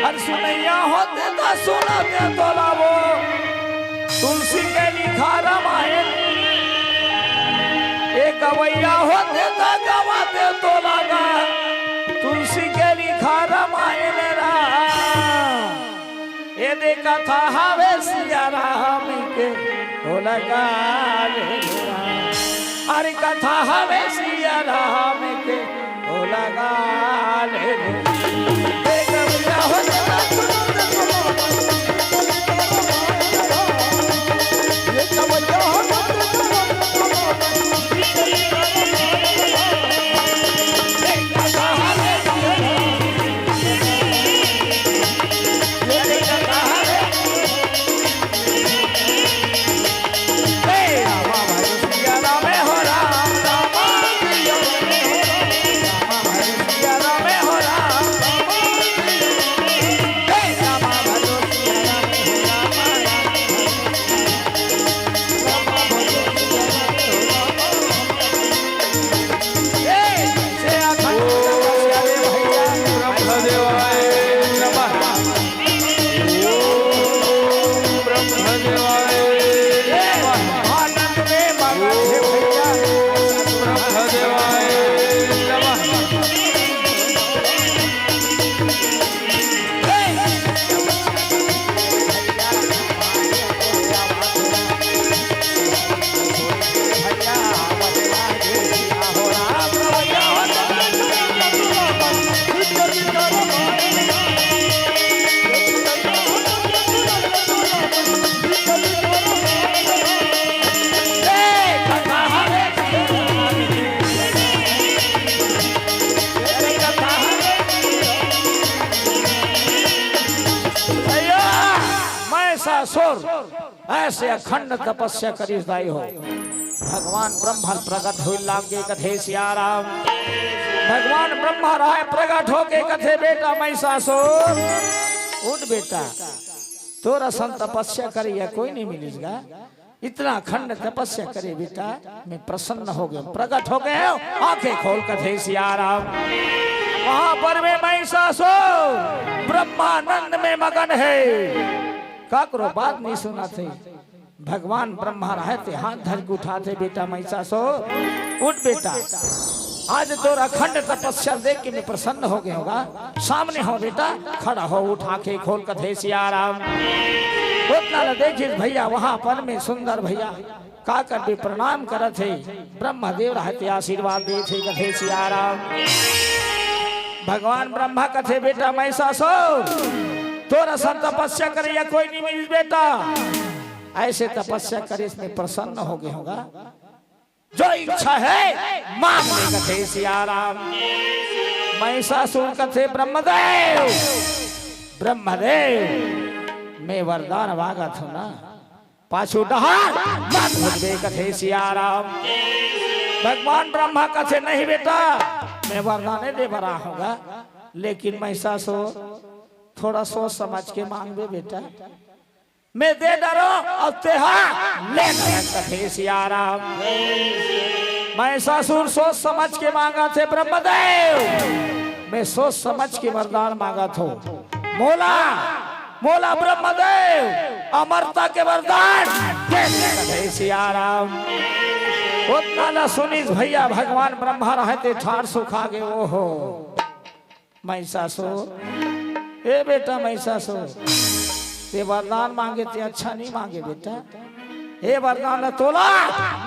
अरे सुनइया होते त सुनते तोला वो तुलसी के लिखा रामायण, ए गवैया होते त गवाते तोला गा तुलसी के लिखा रामायण राम। ए दे कथा हवे सिया राम के, ओ लगा ले राम। अरे कथा हवे सिया राम के, ओ लगा ले रे। ए गवैया हो रे, ये गवैया हो रे, महिषासुर अइसे अखंड तपस्या करिस दाई हो। भगवान ब्रह्मा प्रकट होय लागे कथे सियाराम। भगवान ब्रह्मा राहय प्रकट होके कथे, "बेटा महिषासुर, उठ बेटा, तोर असन तपस्या करे या कोई नहीं मिलिस गा। इतना अखंड तपस्या करे बेटा, मैं प्रसन्न हो गया, प्रकट हो गया हूँ, आंखें खोल," कथे सियाराम। वहां पर में महिषासुर ब्रह्मानंद में मगन है, काकरो बात नहीं सुनथे। भगवान ब्रह्मा राहय ते हाथ धर के उठाथे, "बेटा महिषासुर, उठ बेटा, आज तोर अखंड तपस्या देख के मैं प्रसन्न हो गया हूँ गा। सामने हो बेटा, खड़ा हो, उठ, आंखें खोल," कथे सियाराम। ओतना ल देखिस भैया, वहां पर में सुंदर भैया का करबे, प्रणाम करत हे। ब्रह्मदेव राहय ते आशीर्वाद देथे कथे सियाराम। भगवान ब्रह्मा कथे, "बेटा महिषासुर, तोर असन तपस्या करे या कोई नहीं मिलिस बेटा। ऐसे तपस्या करिस, मैं प्रसन्न हो गया हूँ गा। जो इच्छा है मांग ले," कथे सियाराम। महिषासुर कथे, "ब्रह्मदेव, ब्रह्मदेव, मैं वरदान मांगत हूँ ना, पाछू डहर मत घूमबे," कथे सियाराम। भगवान ब्रह्मा कथे, "नहीं बेटा, मैं वरदान नहीं दे बर आए हूँ गा, लेकिन महिषासुर, थोड़ा सोच समझ के मांगबे बेटा, मैं दे डरहूं अउ तेहा ले डरहू," कथे सियाराम। महिषासुर सोच समझ के मांगथे, "ब्रह्मदेव, मैं सोच समझ के वरदान मांगत हूँ, मोला, मोला ब्रह्मदेव अमरता के वरदान दे दे," कथे सियाराम। ओतना ल सुनिस भैया, भगवान ब्रह्मा राहय ते ठाढ़ सुखा गे, "ओहो, महिषासुर, ए बेटा महिषासुर, ते वरदान मांगे ते अच्छा नहीं मांगे बेटा, ए वरदान ल तोला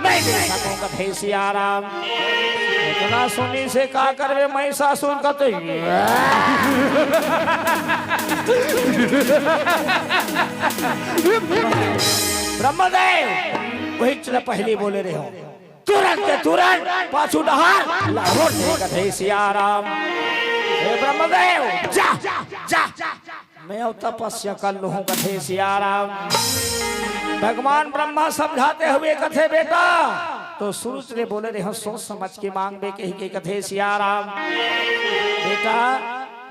नहीं दे सकूं," कथे सियाराम। ओतना सुनिस हे का करबे महिषासुर कथे, "ब्रह्मदेव, वही चला पहली बोले रहे हो, तुरंत के तुरंत पाछू डहर लहुट दे," कथे सियाराम। "हे ब्रह्मदेव, जा, जा, मैं अउ तपस्या कर लूहूं," कथे सियाराम। भगवान ब्रह्मा समझाते हुए कथे, "बेटा," तो सुरुचि ले बोले रहे हो, "सोच समझ के मांगबे," कहिके कथे सियाराम। "बेटा,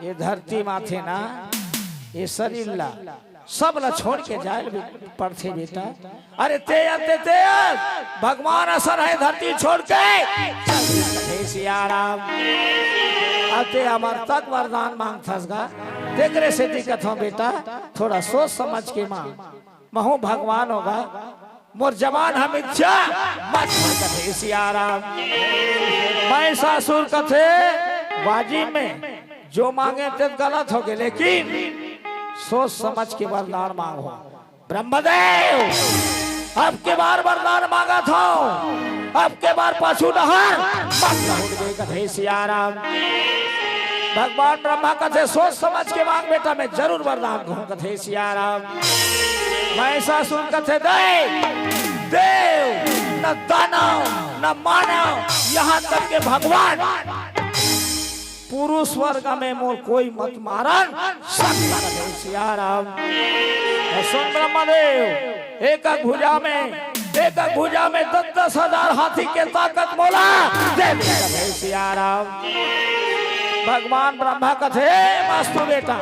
ये धरती माथे ना, ये शरीर ला सब ला छोड़ के जाए ल पड़थे बेटा। अरे ते अंते ते भगवान असन हे धरती छोड़ के चल दे," कथे सियाराम। अते अमरता के वरदान मांगथस गा, तेकरे सेती कथों बेटा, थोड़ा सोच समझ के मांग। महूं भगवान हों गा, मोर जबान ह मिथ्या मत बोल, कथे सियाराम। महिषासुर कथे, बाजी में जो मांगे ते गलत होगे, लेकिन सोच समझ के वरदान मांगो। ब्रह्मदेव, अब के बार वरदान मांगत हों, अब के बार पाछू डहर मत लहुटबे, कथे सियाराम। भगवान ब्रह्मा कथे, "सोच समझ के मांग बेटा, मैं जरूर वरदान दूं," कथे सियाराम। महिषासुर कथे, "देव, देव, न दानव, न मानव, यहां तक के भगवान पुरुष वर्ग में मोर कोई मत मारन सकय," कथे सियाराम। सुन ब्रह्मदेव, एक एक भुजा में, एक एक भुजा में दस दस हजार हाथी के ताकत मोला दे दे, कथे सियाराम। भगवान ब्रह्मा कथे, "मस्तु बेटा,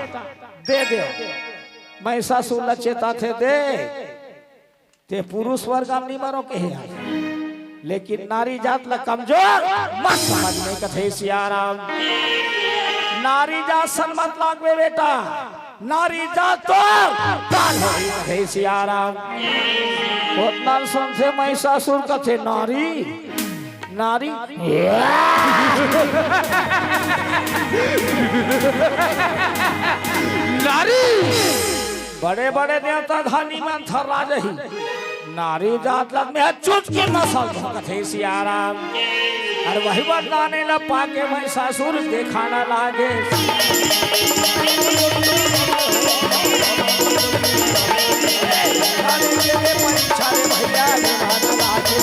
दे दे।" महिषासुर ल चेताथे, दे, ते पुरुष वर्ग म नी मरो कहे हे, लेकिन नारी जात ला कमजोर मत समझ में, कथे सियाराम। नारी जात सन मत लागबे बेटा, नारी जात तो काल होही, कथे सियाराम। ओतना सुनथे महिषासुर कथे, "नारी, नारी, नारी।" बड़े बड़े देवता धनी मन थर्रा जही। नारी जात लग में चुटकी मसल दो, कथे सियाराम। अउ वही वरदान ल पाके महिषासुर देखाना लागे। परीक्षा रे भैया, निभाना लागे।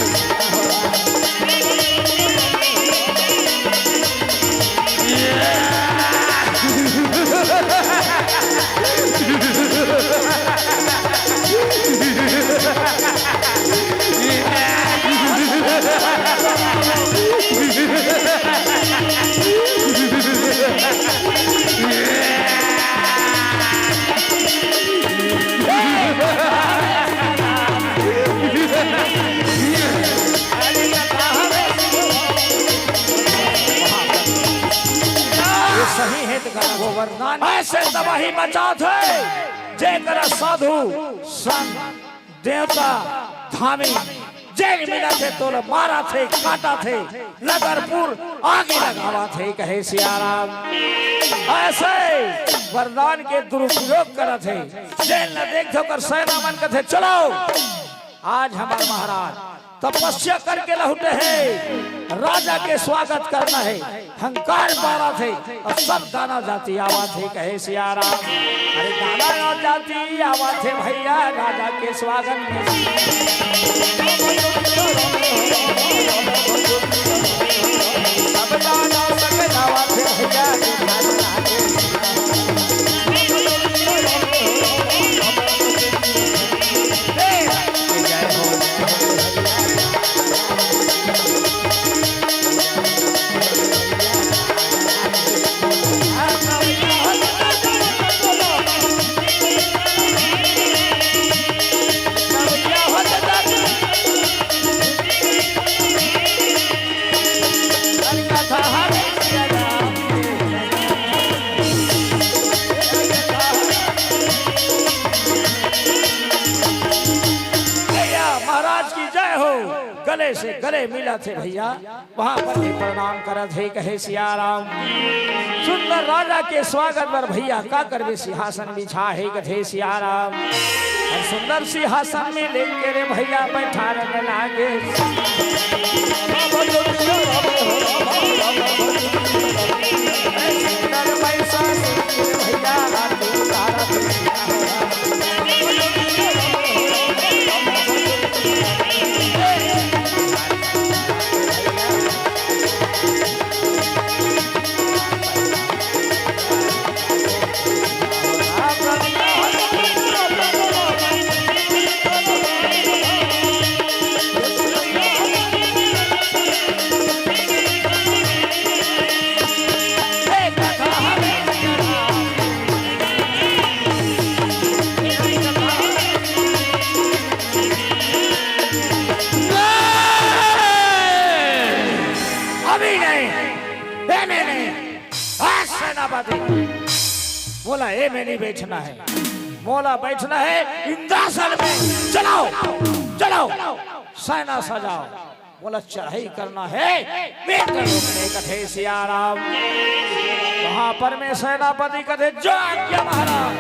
करत हे। ऐसे तबाही मचात हे, जेकर साधु संत देवता धामी जेन मिलत हे, तोला मारत हे, काटत हे, नगरपुर आगी लगावत हे, कहे सियाराम। ऐसे वरदान के दुरुपयोग करत हे, जेन ला देखथे ओकर सेना मन कथे, "चलो, आज हमर महाराज तपस्या करके लहुटे हे, राजा के स्वागत करना हे।" हंकार मारत हे अउ सब दानव जाति आवत हे, कहे सियाराम। अरे दानव जाति आवत हे भइया, राजा के स्वागत में। सब दानव संग आवत हे भइया, भइया महाराज की जय हो। गले से गले मिलत हे भइया, वहां पर भी प्रणाम करत हे, कहे सियाराम। सुंदर राजा के स्वागत बर भइया का करबे, सिंहासन बिछा हे, कथे सियाराम। अउ सुंदर सिंहासन में लेके रे भइया बैठारन लागे। सुंदर बैसा सुंदर भइया, तू तारा अभी नहीं, ए, नहीं, नहीं। आज सेनापति, मोला ए में नहीं बैठना हे, मोला बैठना हे इंद्रासन में। चलाओ, चलाओ, सेना सजाओ, मोला चढ़ाई करना हे। मेघलोक में, कथे सियाराम। वहां पर में सेनापति कथे, "जो आज्ञा महाराज,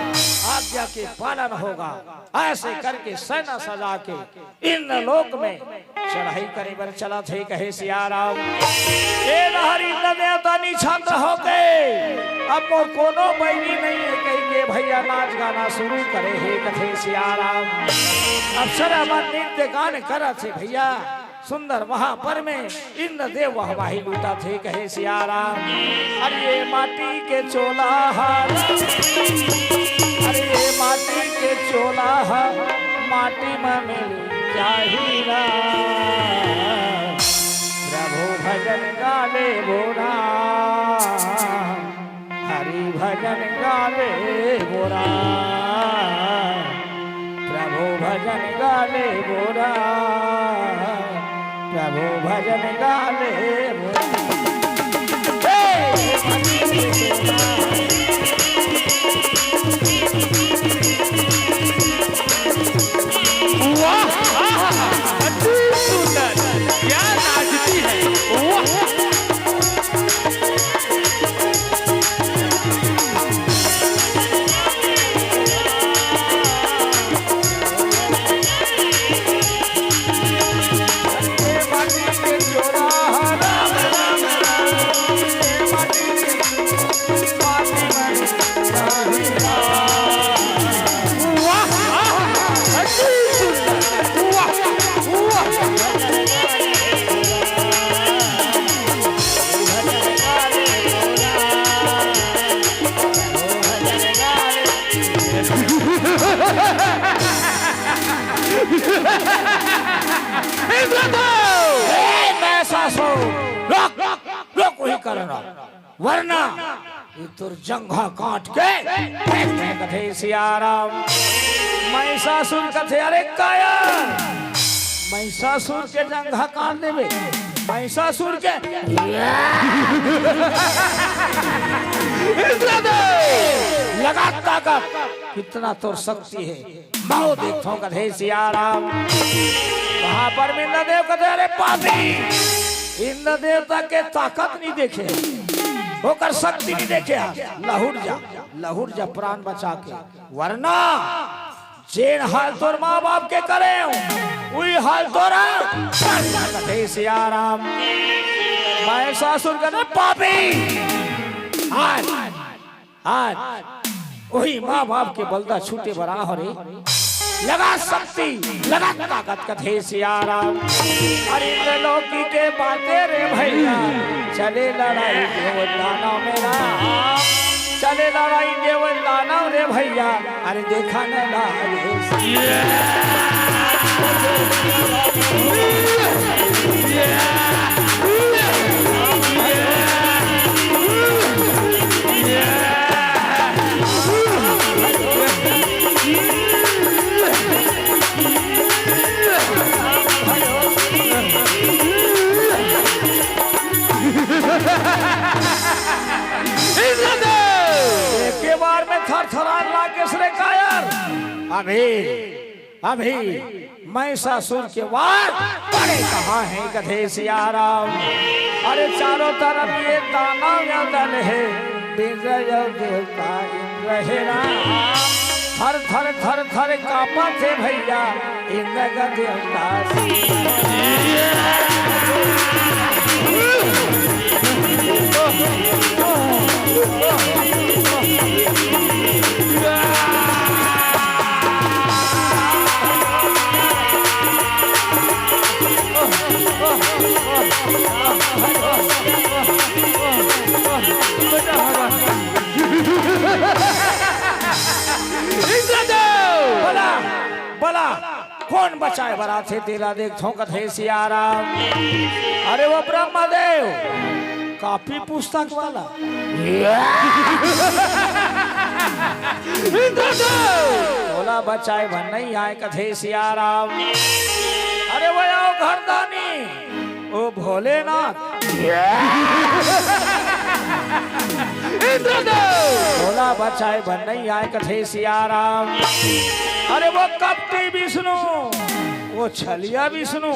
आज्ञा के पालन होगा।" ऐसे करके सेना सजा के इंद्रलोक में चढ़ाई करे बर चलत हे, कहे सियाराम। ए डहर इंद्र देवता निछत्र होके अब मोर कोनो बैरी नहीं हे कहिके भइया नाच गाना शुरू करे हे, कथे सियाराम। अप्सरा मन नृत्य गान करत हे भइया, सुंदर वहां पर में इंद्रदेव वाहवाही लूटत हे, कहे सियाराम। अरे ये माटी के चोला हा, अरे ये माटी के चोला हा, माटी में मिल जाही ना। प्रभु भजन गाले बोला, हरि भजन गाले बोला, प्रभु भजन गाले बोला, प्रभु भजन गाले बोला। हे! वाह! आहा! अति सुंदर! क्या नाचती है! वाह! इंद्रदेव! ए, महिषासुर, रुक, रुक, रुक, वही करना। वरना ये तोर जंघा काट के फेंक दे, कथे सियाराम। महिषासुर कथे, "अरे काया, महिषासुर के जंघा काट देबे, महिषासुर के।" लगा ताकत, कितना तोर शक्ति हे। मैं देखथंव कथे सियाराम। वहां पर इंद्रदेव कथे, "अरे पापी, इंद्रदेवता के ताकत नइ देखे, ओकर शक्ति नइ देखे, लहुट जा, लहुट जा प्राण बचा के, वरना जेन हाल तोर माँ बाप के करे, उही हाल तोर।" कथे सियाराम। महिषासुर कथे, "पापी, आज, आज उही माँ बाप के बलदा छूटे बर आंव रे। लगा शक्ति, लगा ताकत।" कथे सियाराम। अरे इंद्रलोकी के बाते रे भइया, चले लड़ाई देव दानव में राम, चले लड़ाई देव दानव रे भइया। अरे देखा न लागे। एके बार में थरथरान लागे रे कायर। अभी, अभी महिषासुर के वार पड़े कहाँ हे कथे सियाराम। अरे चारों तरफ ये दानव या दल हे, विजय देवता इंद्र हे राम। थर थर थर थर कांपत हे भइया, इंद्र का देवता। बला, बला, कोन बचाए बर आथे, तेला देखथंव कथे सियाराम। अरे वो ब्रह्मदेव, कापी पुस्तक वाला। ओला बचाए बर नइ आय कथे सियाराम। अरे वो आओ घरदानी, ओ भोलेनाथ। इंद्रदेव! ओला बचाए बर नइ आय कथे सियाराम। अरे वो कपटी विष्णु, वो छलिया विष्णु।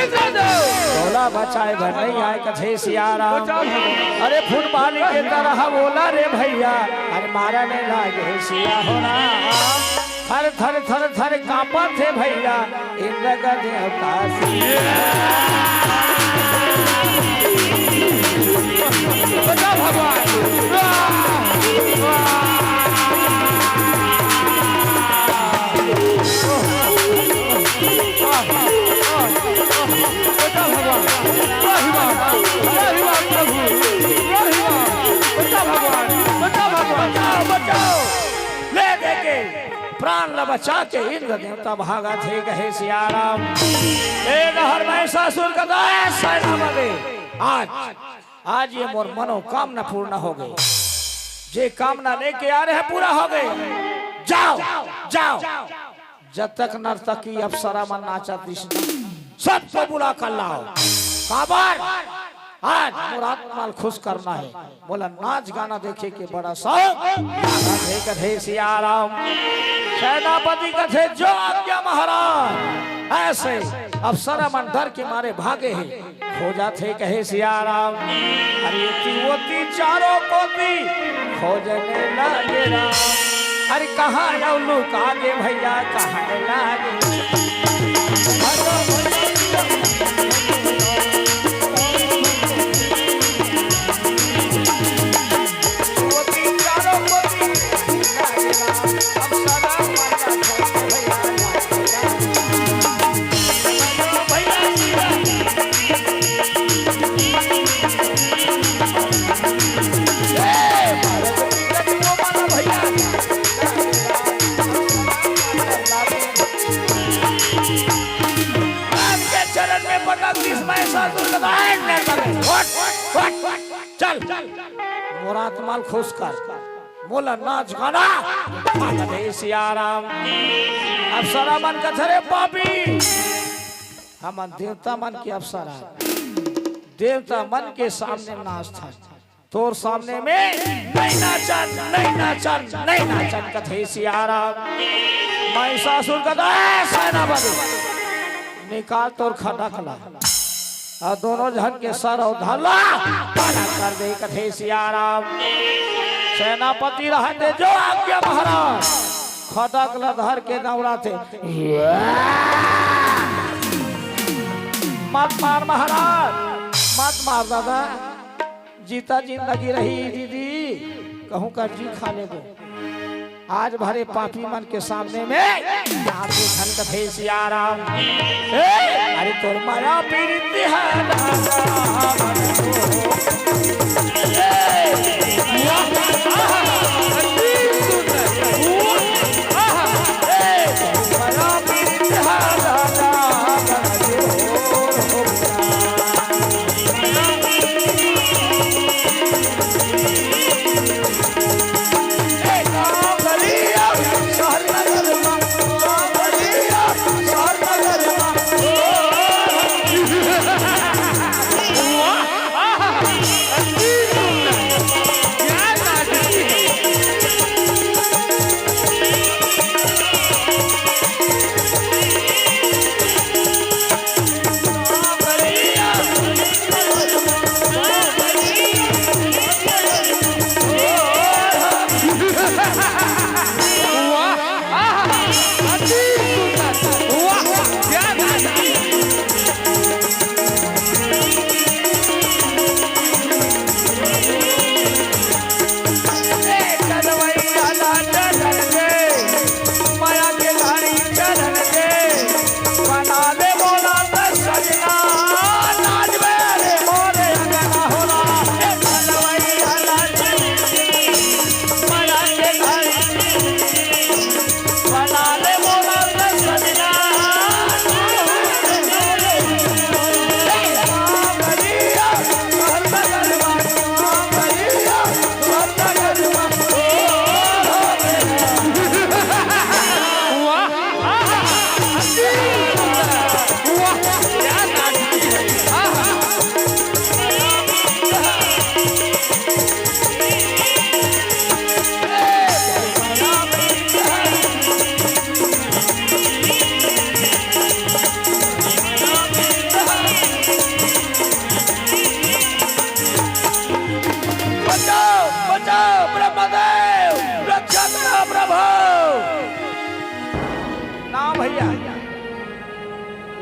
इंद्रदेव! ओला बचाए बर नइ आय कथे सियाराम। अरे फुटबाली के तरह बोला रे भइया, अरे मारा नइ लागे सिया हो राम। थर थर थर थर कांपत हे भइया, इंद्र का देवता। बचा भगवान। बचा भगवान। बचा भगवान। बचाओ, बचाओ। ले देके प्राण ल बचा के इंद्र देवता भागत हे कहे सियाराम। ए डहर महिषासुर का दाय सेना बने। आज, आज ये मोर मनोकामना पूर्ण हो गई। जे कामना लेके आ रहे हैं, पूरा हो गई। जाओ, जाओ। जतक नर्तकी अप्सरा मन नाचत रिहिस, सबको बुला कर लाओ। काबर? आज मोर आत्मा ल खुश करना हे। मोला नाच गाना देखे के बड़ा शौक। कथे, कथे सियाराम। सेनापति कथे, "जो आज्ञा महाराज।" ऐसे अप्सरा मन डर के मारे भागे हे। खोजत हे कहे सियाराम। अरे एती ओती चारों कोती खोजने लागे राम। अरे कहाँ लुका गे भइया, कहाँ लागे? चरण में पटक दिस, महिषासुर का दाय ने पकड़। हट, हट, हट। चल, मोर आत्मा ल खुश कर, मोला नाच गाना। कथे सियाराम। अप्सरा मन कथे, "रे पापी, हमन देवता मन के अप्सरा, देवता मन के सामने नाचथन, तोर सामने में नहीं नाचन, नहीं नाचन, नहीं नाचन, कथे सियाराम। महिषासुर कथे, "ए सेनापति, निकाल तोर खटक ला, अउ दोनों झन के सर अउ धड़ ला अलग कर दे," कथे सियाराम। सेनापति रहते जो आज्ञा महाराज, खटक ला धर के दौड़ाथे। "मत मार महाराज, मत मार दादा, जीता जिंदगी रही दीदी, कहूँ कर जी खा लेबो। आज भरे पापी मन के सामने में नाम के धन कथे सियाराम।" ए, अरे तोर माया पीरित है दादा। ए, वाह, आहा, अति सुंदर। वाह, आहा, ए, तोर माया पीरित है दादा। बचाओ, बचाओ, ब्रह्मदेव, रक्षा करो प्रभु। ना भैया,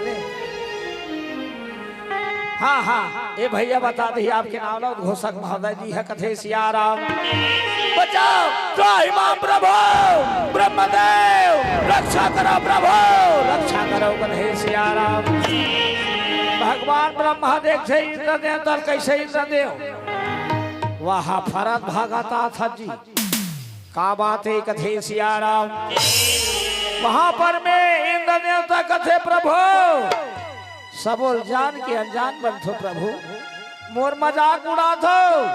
ले। हाँ, हाँ, ए भैया बता दही आपके नाम ला, उद्घोषक महोदय जी है, कथे सियाराम। बचाओ, त्राहि माम प्रभु, ब्रह्मदेव, रक्षा करो प्रभु, रक्षा करो, कथे सियाराम। भगवान ब्रह्मा देखथे इंद्रदेव, त कइसे इंद्रदेव? वहाँ फरत भागत आथस जी। का बात हे, कथे सियाराम। वहाँ पर में इंद्र देवता कथे, "प्रभु, सबो ल जान के अनजान बनथों प्रभु, मोर मजाक उड़ाथों।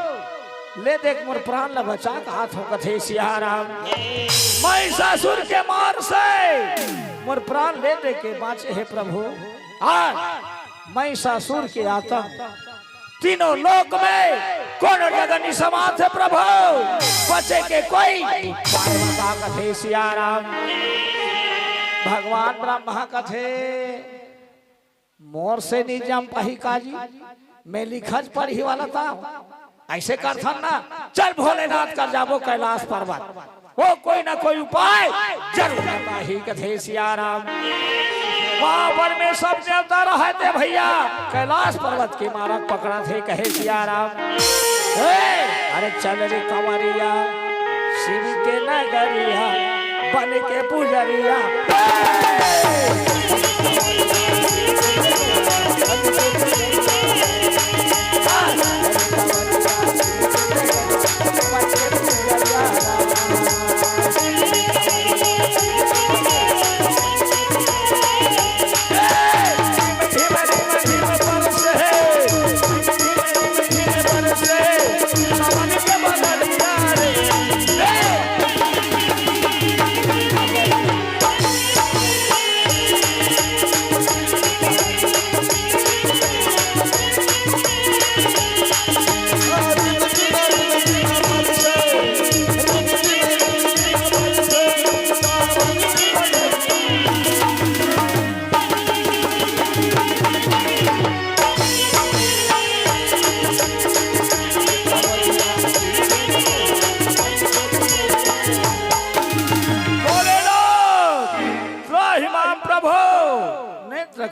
ले देख, मोर प्राण ल बचा के आथों," कथे सियाराम। महिषासुर के मार से मोर प्राण ले दे के बाँचे हे प्रभु। आज महिषासुर के आतंक तीनों लोक में कोनो जगह नहीं समात हे प्रभु, बचे के कोई उपाय बता, कथे सियाराम। भगवान ब्रह्मा कथे, "मोर से नहीं जम पाही काजी, मैं लिखत पढ़ी वाला था।" अइसे करथन ना, चल भोलेनाथ कर जाबो कैलाश पर्वत। वो कोई ना कोई उपाय जरूर बताही, कथे सियाराम। वहाँ पर में सब देवता रहथे भैया, कैलाश पर्वत के मारग पकड़थे, कहे सियाराम। हे, अरे चल रे कंवरिया, शिव के नगरिया, बन के पुजरिया। हे!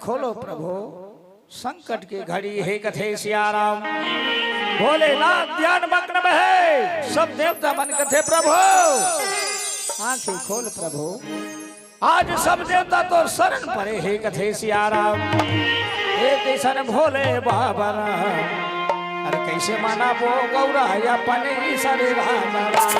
खोलो प्रभु, संकट के घड़ी हे कथे सियाराम। भोलेनाथ ध्यान मग्न में हे, सब देवता मन कथे प्रभु, आंखी खोल प्रभु, आज सब देवता तोर शरण परे हे कथे सियाराम। हे किशन भोले बाबा, अरे कैसे मनाबो गौरा अपन ईश्वर राम राम।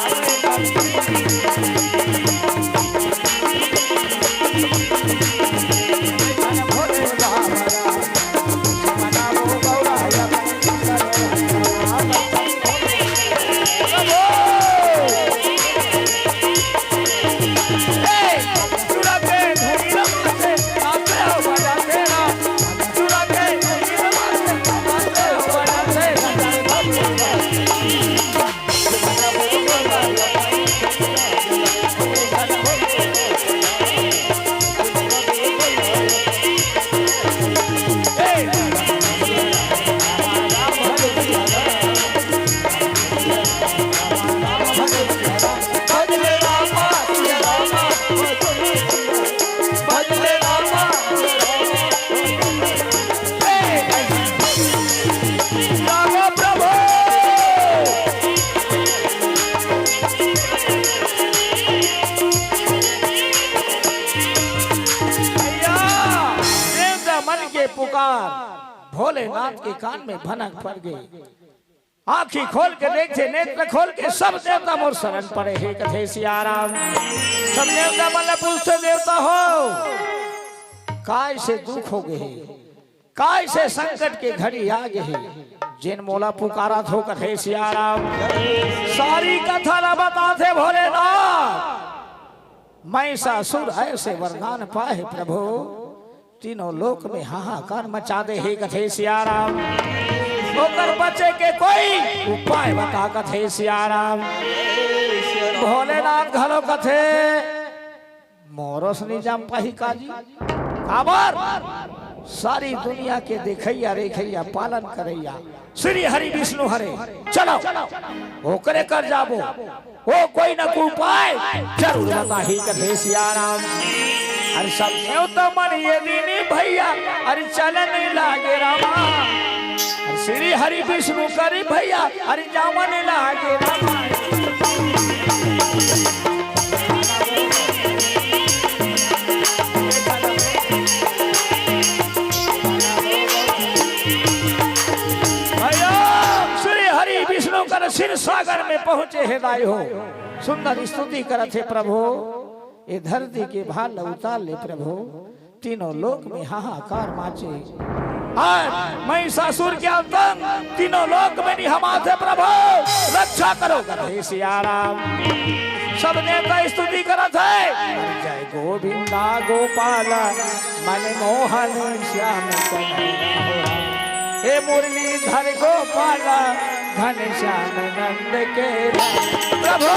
भैया, देवता मन के पुकार भोलेनाथ के कान में भनक पड़ गे। आंखी खोल के देखथे, नेत्र खोल के, सब देवता मोर शरण परे हे कथे सियाराम। सब देवता मन ला पूछथे, देवता हो, काय से दुख हो गे हे, काय से संकट के घड़ी आ गे हे, जेन मोला पुकारत हो कथे सियाराम। सारी कथा ला बताथे भोलेनाथ। महिषासुर ऐसे वरदान पाए प्रभु, तीनों लोक में हाहाकार मचा दे हे कथे सियाराम। ओकर बचे के कोई उपाय बता कथे सियाराम। भोलेनाथ घलो कथे, मोरो से नहीं जम पाही काजी। काबर? सारी दुनिया के देखैया, रेखैया, पालन करैया श्री हरि विष्णु हरे, चलो ओकरे कर जाबो, वो कोई ना कोई उपाय जरूर बताही कथे सियाराम। अरे सब देवता मन ये दीनी भैया, अरे चलन लागे रामा। अरे श्री हरि विष्णु करी भैया, अरे जावन लागे रामा। भैया, श्री हरि विष्णु कर क्षीर सागर में पहुंचे हे दाई हो। सुंदर स्तुति करत हे प्रभु, ये धरती के भार ल उतार ले प्रभु, तीनों लोक में हाहाकार माचे। आज महिषासुर के आतंक तीनों लोक में निहमात हे प्रभु, रक्षा करो कथे सियाराम। सब देवता स्तुति करत हे, जय गोविंदा गोपाल मनमोहन श्याम कन्हैया हो। हे मुरलीधर गोपाल घनश्याम नंद के लाल। प्रभु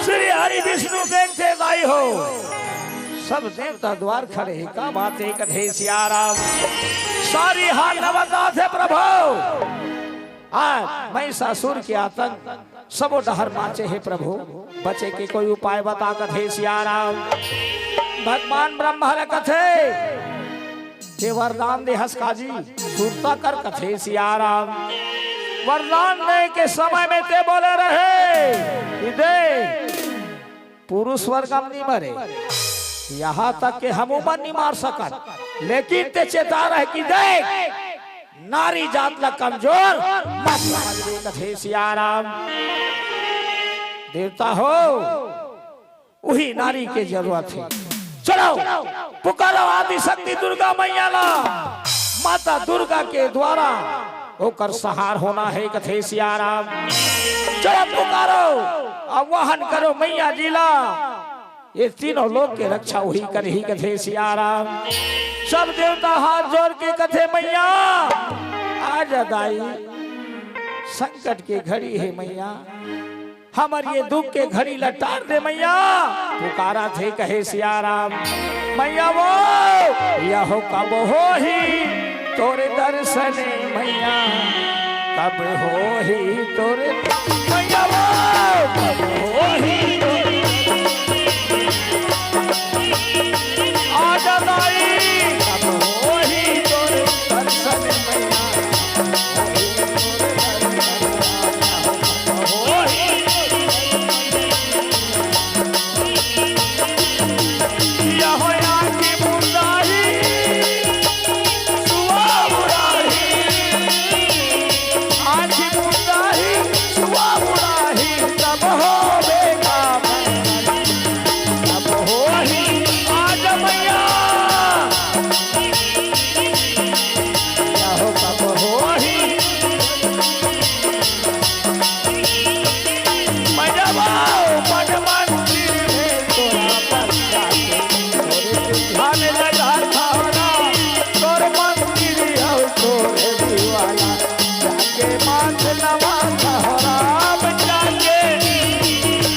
श्री हरि विष्णु देखथे दाई हो, सब देवता द्वार खड़े हे, का बात हे कथे सियाराम। सारी हार नवता थे प्रभु। आज महिषासुर के आतंक सबो डहर माचे हे प्रभु, बचे के कोई उपाय बता कथे सियाराम। भगवान ब्रह्मा ल कथे, ये वरदान दे हस काजी, सुरता कर कथे सियाराम। वरदान दे के समय में ते बोले रहे कि दे पुरुष वर्ग हम नहीं मरे, यहाँ तक के हम उमर नहीं मार सकत। लेकिन ते चेता रह कि देख, नारी जात ला कमजोर मत समझ रे, कथे सियाराम। देवता हो, उही नारी के जरूरत हे। चलो, पुकारो आदि शक्ति दुर्गा मैया ला। माता दुर्गा के द्वारा ओकर सहार होना हे, कथे सियाराम। चलो पुकारो, आवाहन करो मैया जी ला। ये तीनों लोक के रक्षा उही करही, कथे सियाराम। सब देवता हाथ जोड़ के कथे, मैया आजा दाई, संकट के घड़ी हे मैया, हमर ये दुख के घड़ी ला टार दे मैया। पुकारा थे कहे सियाराम, मैया वो यहो कब होही तोरे दर्शन मैया, कब होही तोरे मैया वो कब होही तोरे आजा दाई, कब होही तोरे दर्शन मैया।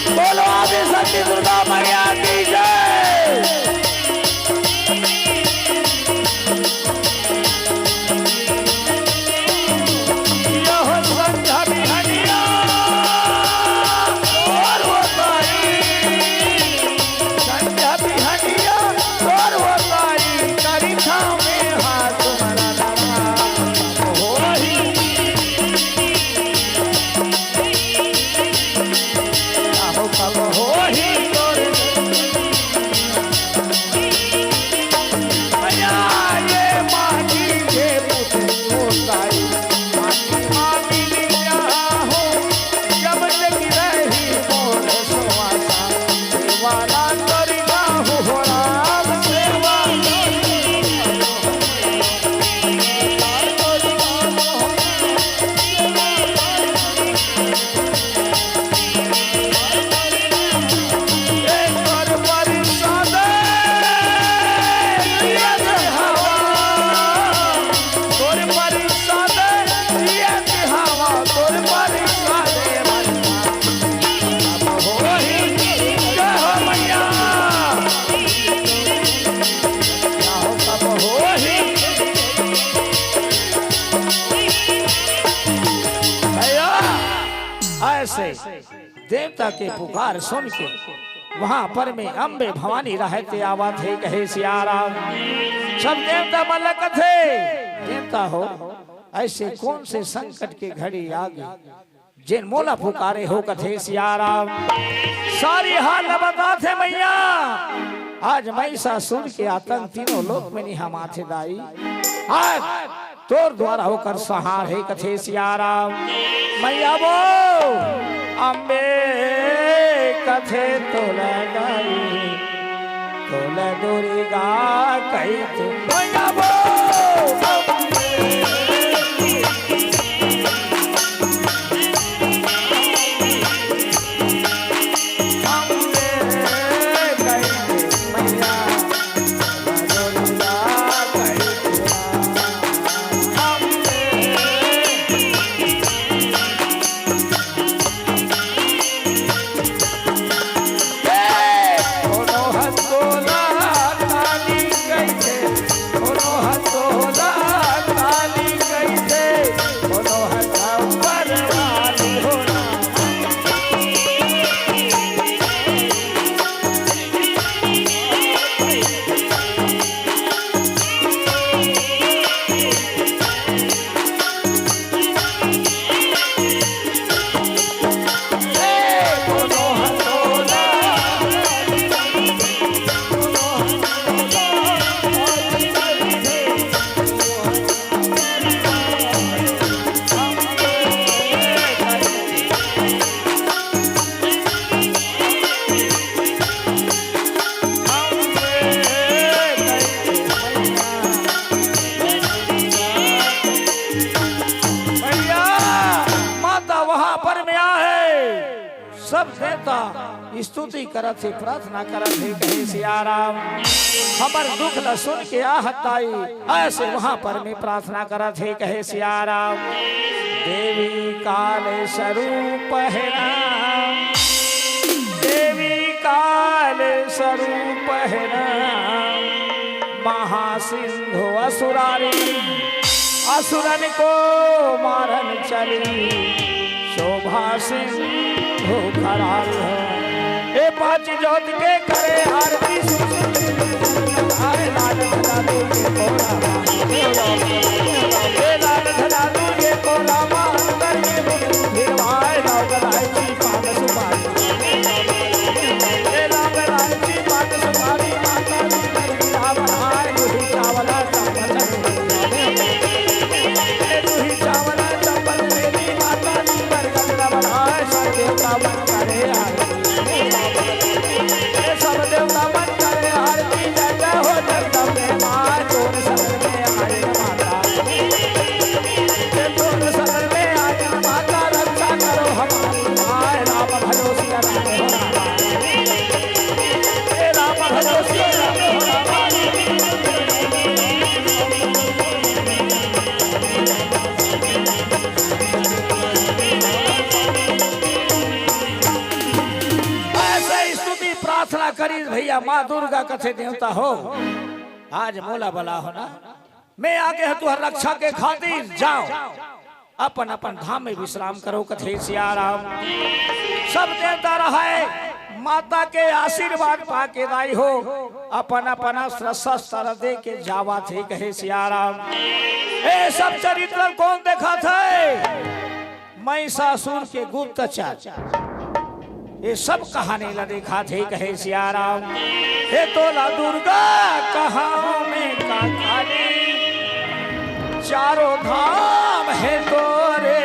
बोलो आदि शक्ति दुर्गा मैया की जय। ऐसे देवता के पुकार सुन के वहां पर में अम्बे भवानी रहते आवत हे, कहे सियाराम। सब देवता मन ल कथे, देवता हो, ऐसे कौन से संकट के घड़ी आ गई, जेन मोला पुकारे हो, कथे सियाराम। सारी हाल ल बताथे मैया, आज महिषासुर के आतंक तीनों लोक में निहमाथे दाई। आज तोर द्वारा होकर सहार हे, कथे सियाराम। मैया वो अम्बे कथे तोला दाई, तोला दुर्गा कही तू मैया वो। सब देवता स्तुति करत हे, प्रार्थना करत हे, कहे सिया राम, हमर दुख ल सुन के आहत दाई, ऐसे वहां पर में प्रार्थना करत हे, कहे सिया राम। देवी काल स्वरूप हे राम, देवी काल स्वरूप हे राम, महासिंधु असुरारी, असुरन को मारन चली, शोभा सिंधु खराल है। ए पांच जोत के करे आरती सुन, आए लाल धरा दे के कोला, ए लाल धरा दे के कोला, मां अंदर ये फिर आए लाल धरा दे पान सुपारी। ऐसे स्तुति प्रार्थना करी भैया, माँ दुर्गा कथे देवता हो, आज मोला बला हो ना, मैं आगे हूँ तुहर रक्षा के खातिर, जाओ अपन अपन धाम में विश्राम करो, कथे सिया राम। सब देवता रहे माता के आशीर्वाद पाके दाई हो, अपन अपन अस्त्र शस्त्र दे के जावा थे, कहे सिया राम। ए सब चरित्र कौन देखा थे? महिषासुर के गुप्तचर, ये सब कहानी ला देखा थे, कहे सिया राम। हे तोला दुर्गा कहाँ में का काली, चारों धाम हे तोरे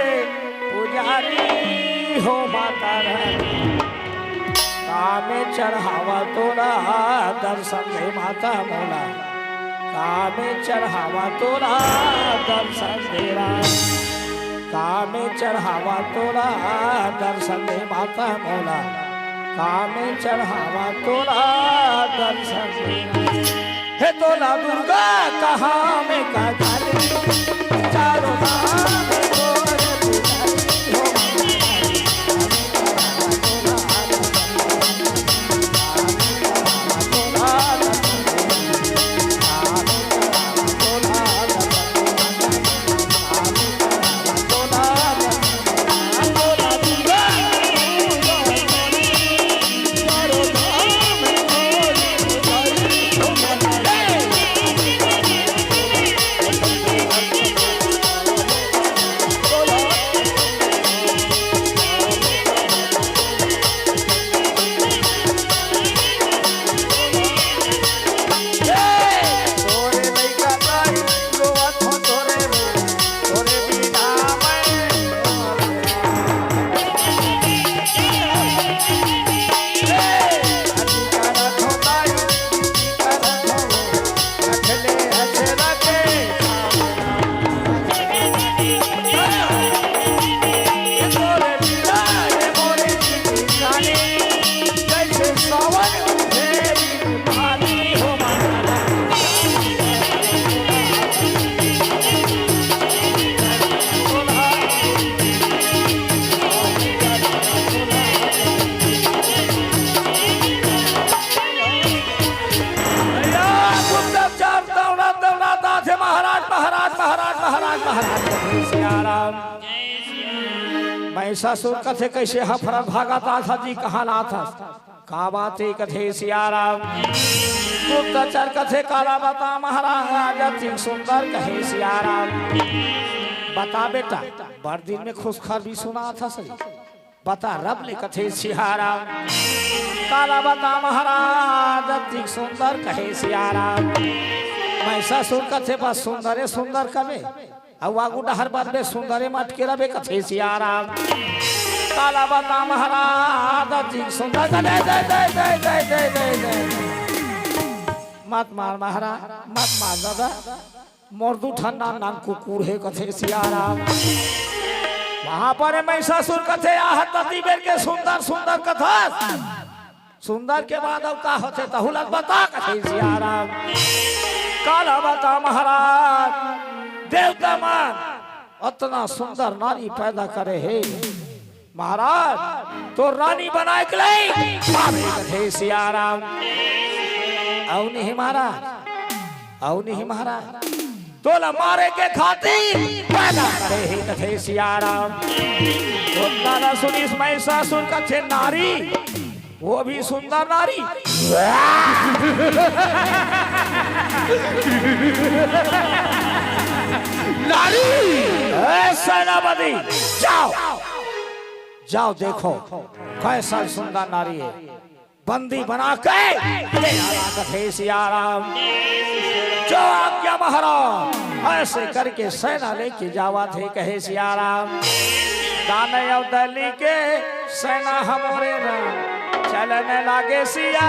पुजारी हो माता रानी। कामे चढ़ावा तोला दर्शन दे माता मोला, कामे चढ़ावा तोला दर्शन दे राम। कामे चढ़ावा तोला दर्शन दे माता मोला, कामे चढ़ावा तोला दर्शन दे। हे तोला दुर्गा कहाँ में का काली, चारों धाम में तोरे पुजारी हो। भैया, गुप्तचर दौड़ा, दौड़ा, दाथे महाराज, महाराज, महाराज, महाराज, महाराज, सिया राम। महिषासुर कथे, "कैसे हफरत भागत आथा जी, कहाँ लाथस?" "का बात हे?" कथे सिया राम। गुप्तचर कथे, "काला बता महाराज, अति सुंदर," कहे सिया राम। "बता बेटा, बड़ दिन में खुशखबरी सुनाथस रे।" "बता रब ले," कथे सिया राम। "काला बता महाराज, अति सुंदर," कहे सिया राम। महिषासुर कथे, "बस सुंदरे सुंदर कबे, अउ आगू डहर बदबे सुंदरे म अटके रबे," कथे सिया राम। "काला बता महाराज, अति सुंदर," कथे, "दे, दे, दे। मत मार महाराज, मत मार दादा।" मोर दू ठन नान नान कुकुर हे, कथे सिया राम। वहां पर महिषासुर कथे, "आह, तती बेर के सुंदर सुंदर कथस, सुंदर के बाद अउ का होथे, तहू ला बता," कथे सियाराम। "काला बता महाराज, देवता मन अतना सुंदर नारी पैदा करे हे महाराज, तो रानी बनाए के लई पावे," कथे सियाराम। "अउ नहीं महाराज, अउ नहीं महाराज, तोला मारे के खातिर पैदा करे हे," कथे सियाराम। ओतना ला सुनिस महिषासुर कथे, "नारी, वो भी सुंदर नारी।" "नारी!" "ए सेनापति, जाओ, जाओ देखो, कैसा सुंदर नारी हे।" बंदी बना के ले आना, कथे सियाराम। "जो आज्ञा महाराज।" ऐसे करके सेना लेके जावत हे, कहे सियाराम। दानव दली के सेना हमरे राम, चलन लागे सिया।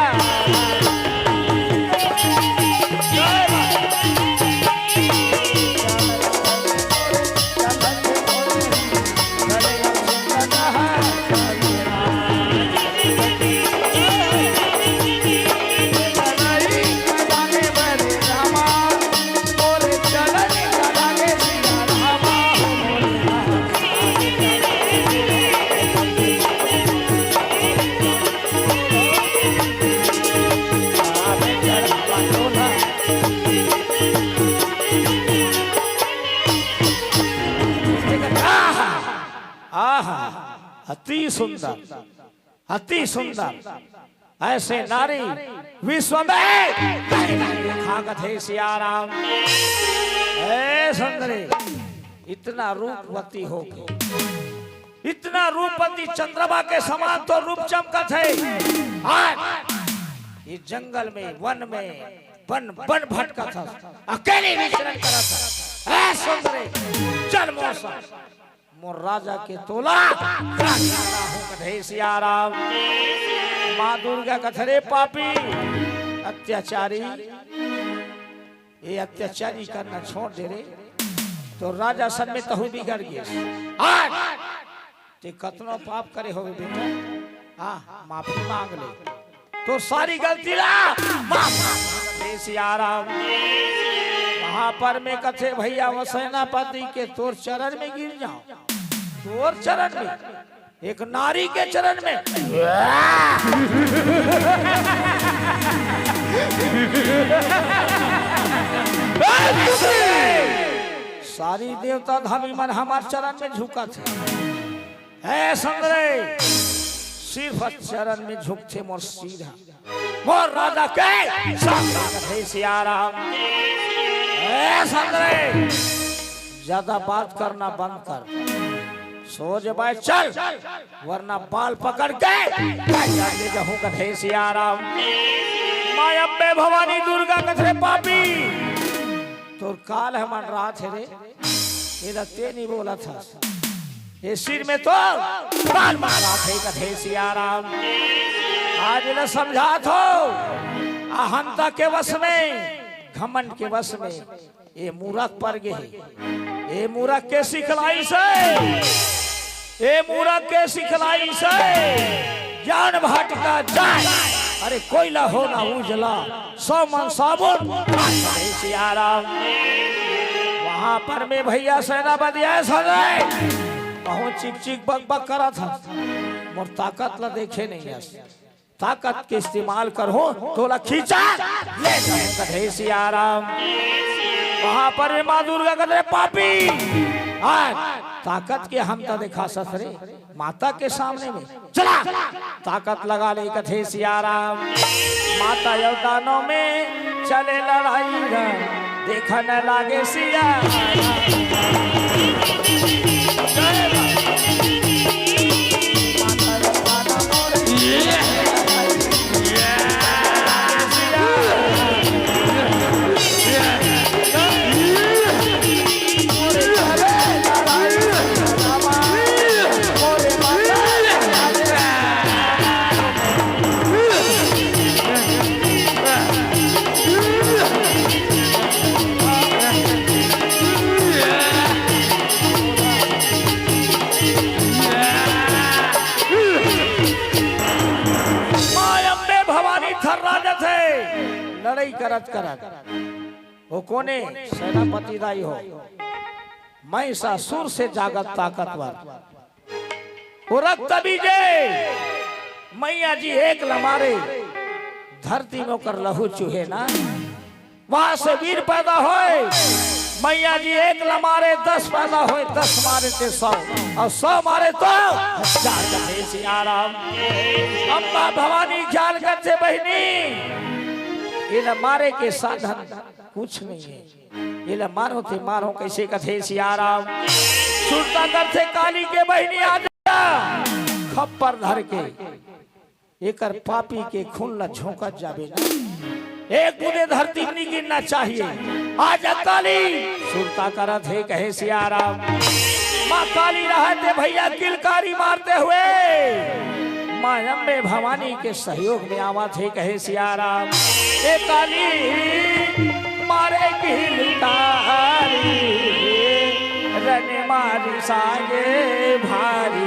आहा, अति सुंदर, अति सुंदर। ऐसे नारी विश्व में कहीं नहीं देखा, कथे सियाराम। ए सुंदरी, इतना रूपवती हो गई, इतना रूपवती, चंद्रमा के समान तो रूप चमकत हे। आज ये जंगल में, वन में, बन बन भटकत हस, अकेली विचरण करत हस। ए सुंदरी, चल मोर संग, मोर राजा के तोला राजा हूँ, कथे सियाराम। माँ दुर्गा कथे, "रे पापी, अत्याचारी, ये अत्याचारी करना छोड़ दे रे, तो राजा सन में तहू बिगड़ गए। आज ते कतनो पाप करे होवे बेटा, हाँ, माफी मांग ले, तो सारी गलती ला माफ कर दे सियाराम।" वहां पर में कथे, "भैया, वो सेनापति के तोर चरण में गिर जाओ, तोर चरण में, एक नारी के चरण में।" सारी देवता धामी मन हमार चरण में झुकत हे। ए सुंदरी, सिर्फ चरण में झुकथे मोर सीधा, मोर राजा के सामने, कथे सियाराम। ए सुंदरी, ज्यादा बात करना बंद कर, सोझ बाय चल, वरना बाल पकड़ के ले जाहूं, कथे सियाराम। माँ अम्बे भवानी दुर्गा कथे, "रे पापी, तोर काल ह मंडरात हे रे, एला ते नहीं बोलत हस। ये सिर में तो बाल मंडरात हे," कथे सियाराम। आज एला समझात हों, अहंता के वश में, घमंड के वश में ये मूरख पर गे हे। ये मूरख के सिखलाई से, ये मूरख के सिखलाई से ज्ञान भटका जाय। अरे कोइला हो ना उजला, सौ मन साबुन, कथे सियाराम। वहां पर में भैया सेनापति ऐसा नहीं, बहुत चिक चिक बक बक करत हस, मोर ताकत ला देखे नहीं हस। ताकत के इस्तेमाल करहूं, तोला खींचा ले जाहूं, कथे सियाराम। वहां पर माँ दुर्गा कथे, "रे पापी, आज ताकत के हम त देखा ससरे माता के सामने में, चला ताकत लगा ले," कथे सियाराम। माता अउ दानव में चले लड़ाई गा, देखन लागे सिया। लड़ई करत करत, वो कोने सेनापति दाई हो, महिषासुर से जागत ताकतवर, वो रक्त बीजे, मैया जी एक ल मारे, धरती में ओकर लहू चूहे ना, वहां से वीर पैदा होए। मैया जी एक ल मारे, दस पैदा होए, दस मारे ते सौ, और सौ मारे तो हजार। कथे सियाराम। अम्मा भवानी जान करथे बहिनी, इला मारे के साधन कुछ नहीं है। इला मारो ते मारो कैसे? कथे सियाराम। सुरता करथे काली के, बहिनी आजा, खप्पर धर के एकर पापी के खून ला झोंकत जाबे ना, एक बूंदे धरती में नहीं गिरना चाहिए। आजा काली, सुरता करत हे, कहे सियाराम। माँ काली रहत हे भैया, किलकारी मारते हुए माँ अम्बे भवानी के सहयोग में आवत हे, कहे सियाराम। ए काली, मारे किलकारी, रन मारी सागे भारी।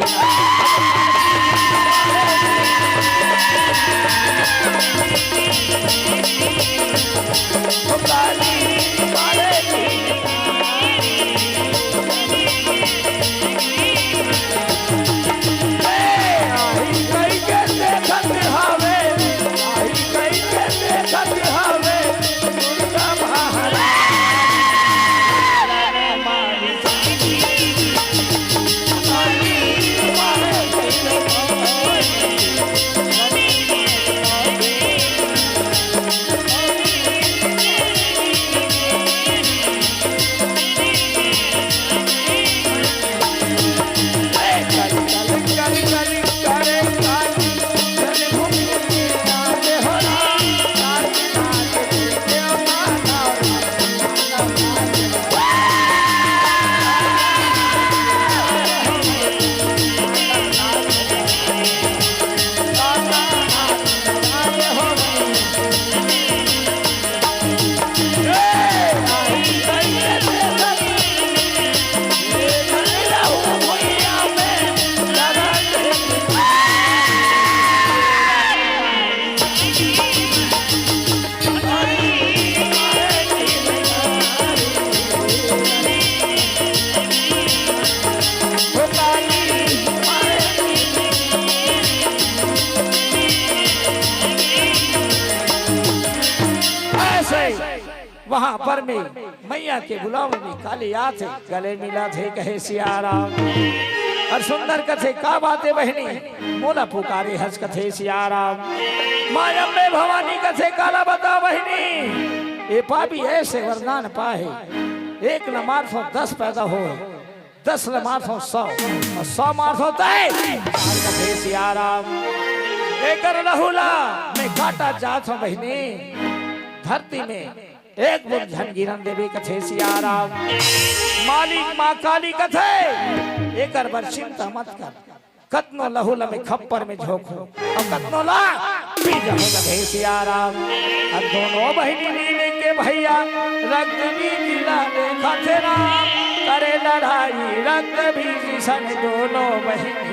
ऐसे वहां पर में मैया के बुलावे में काली आथे, गले मिलाथे, कहे सियाराम। और सुंदर कथे, का बात हे बहिनी, मोला पुकारे हस, कथे सियाराम। माँ अम्बे भवानी कथे, काला बता बहिनी, ए पापी ऐसे वरदान पाए, एक ल मारथों दस पैदा होए, दस ल मारथों सौ, और सौ मारथों तय। कथे सियाराम, एकर लहू ला मैं काटा जाथों बहिनी, धरती में एक बूंद झन गिरन देबे, कथे सियाराम। मालिक माँ काली कथे, एकर बर चिंता मत कर, कतनो लहू ल मैं खप्पर में झोंकहूं, अउ कतनो ला पी जाहूं, कथे सियाराम। अब दोनों बहिनी नील के भैया रक्त बीज ला देखथे राम, करे लड़ाई रक्त बीज सन दोनों बहिनी।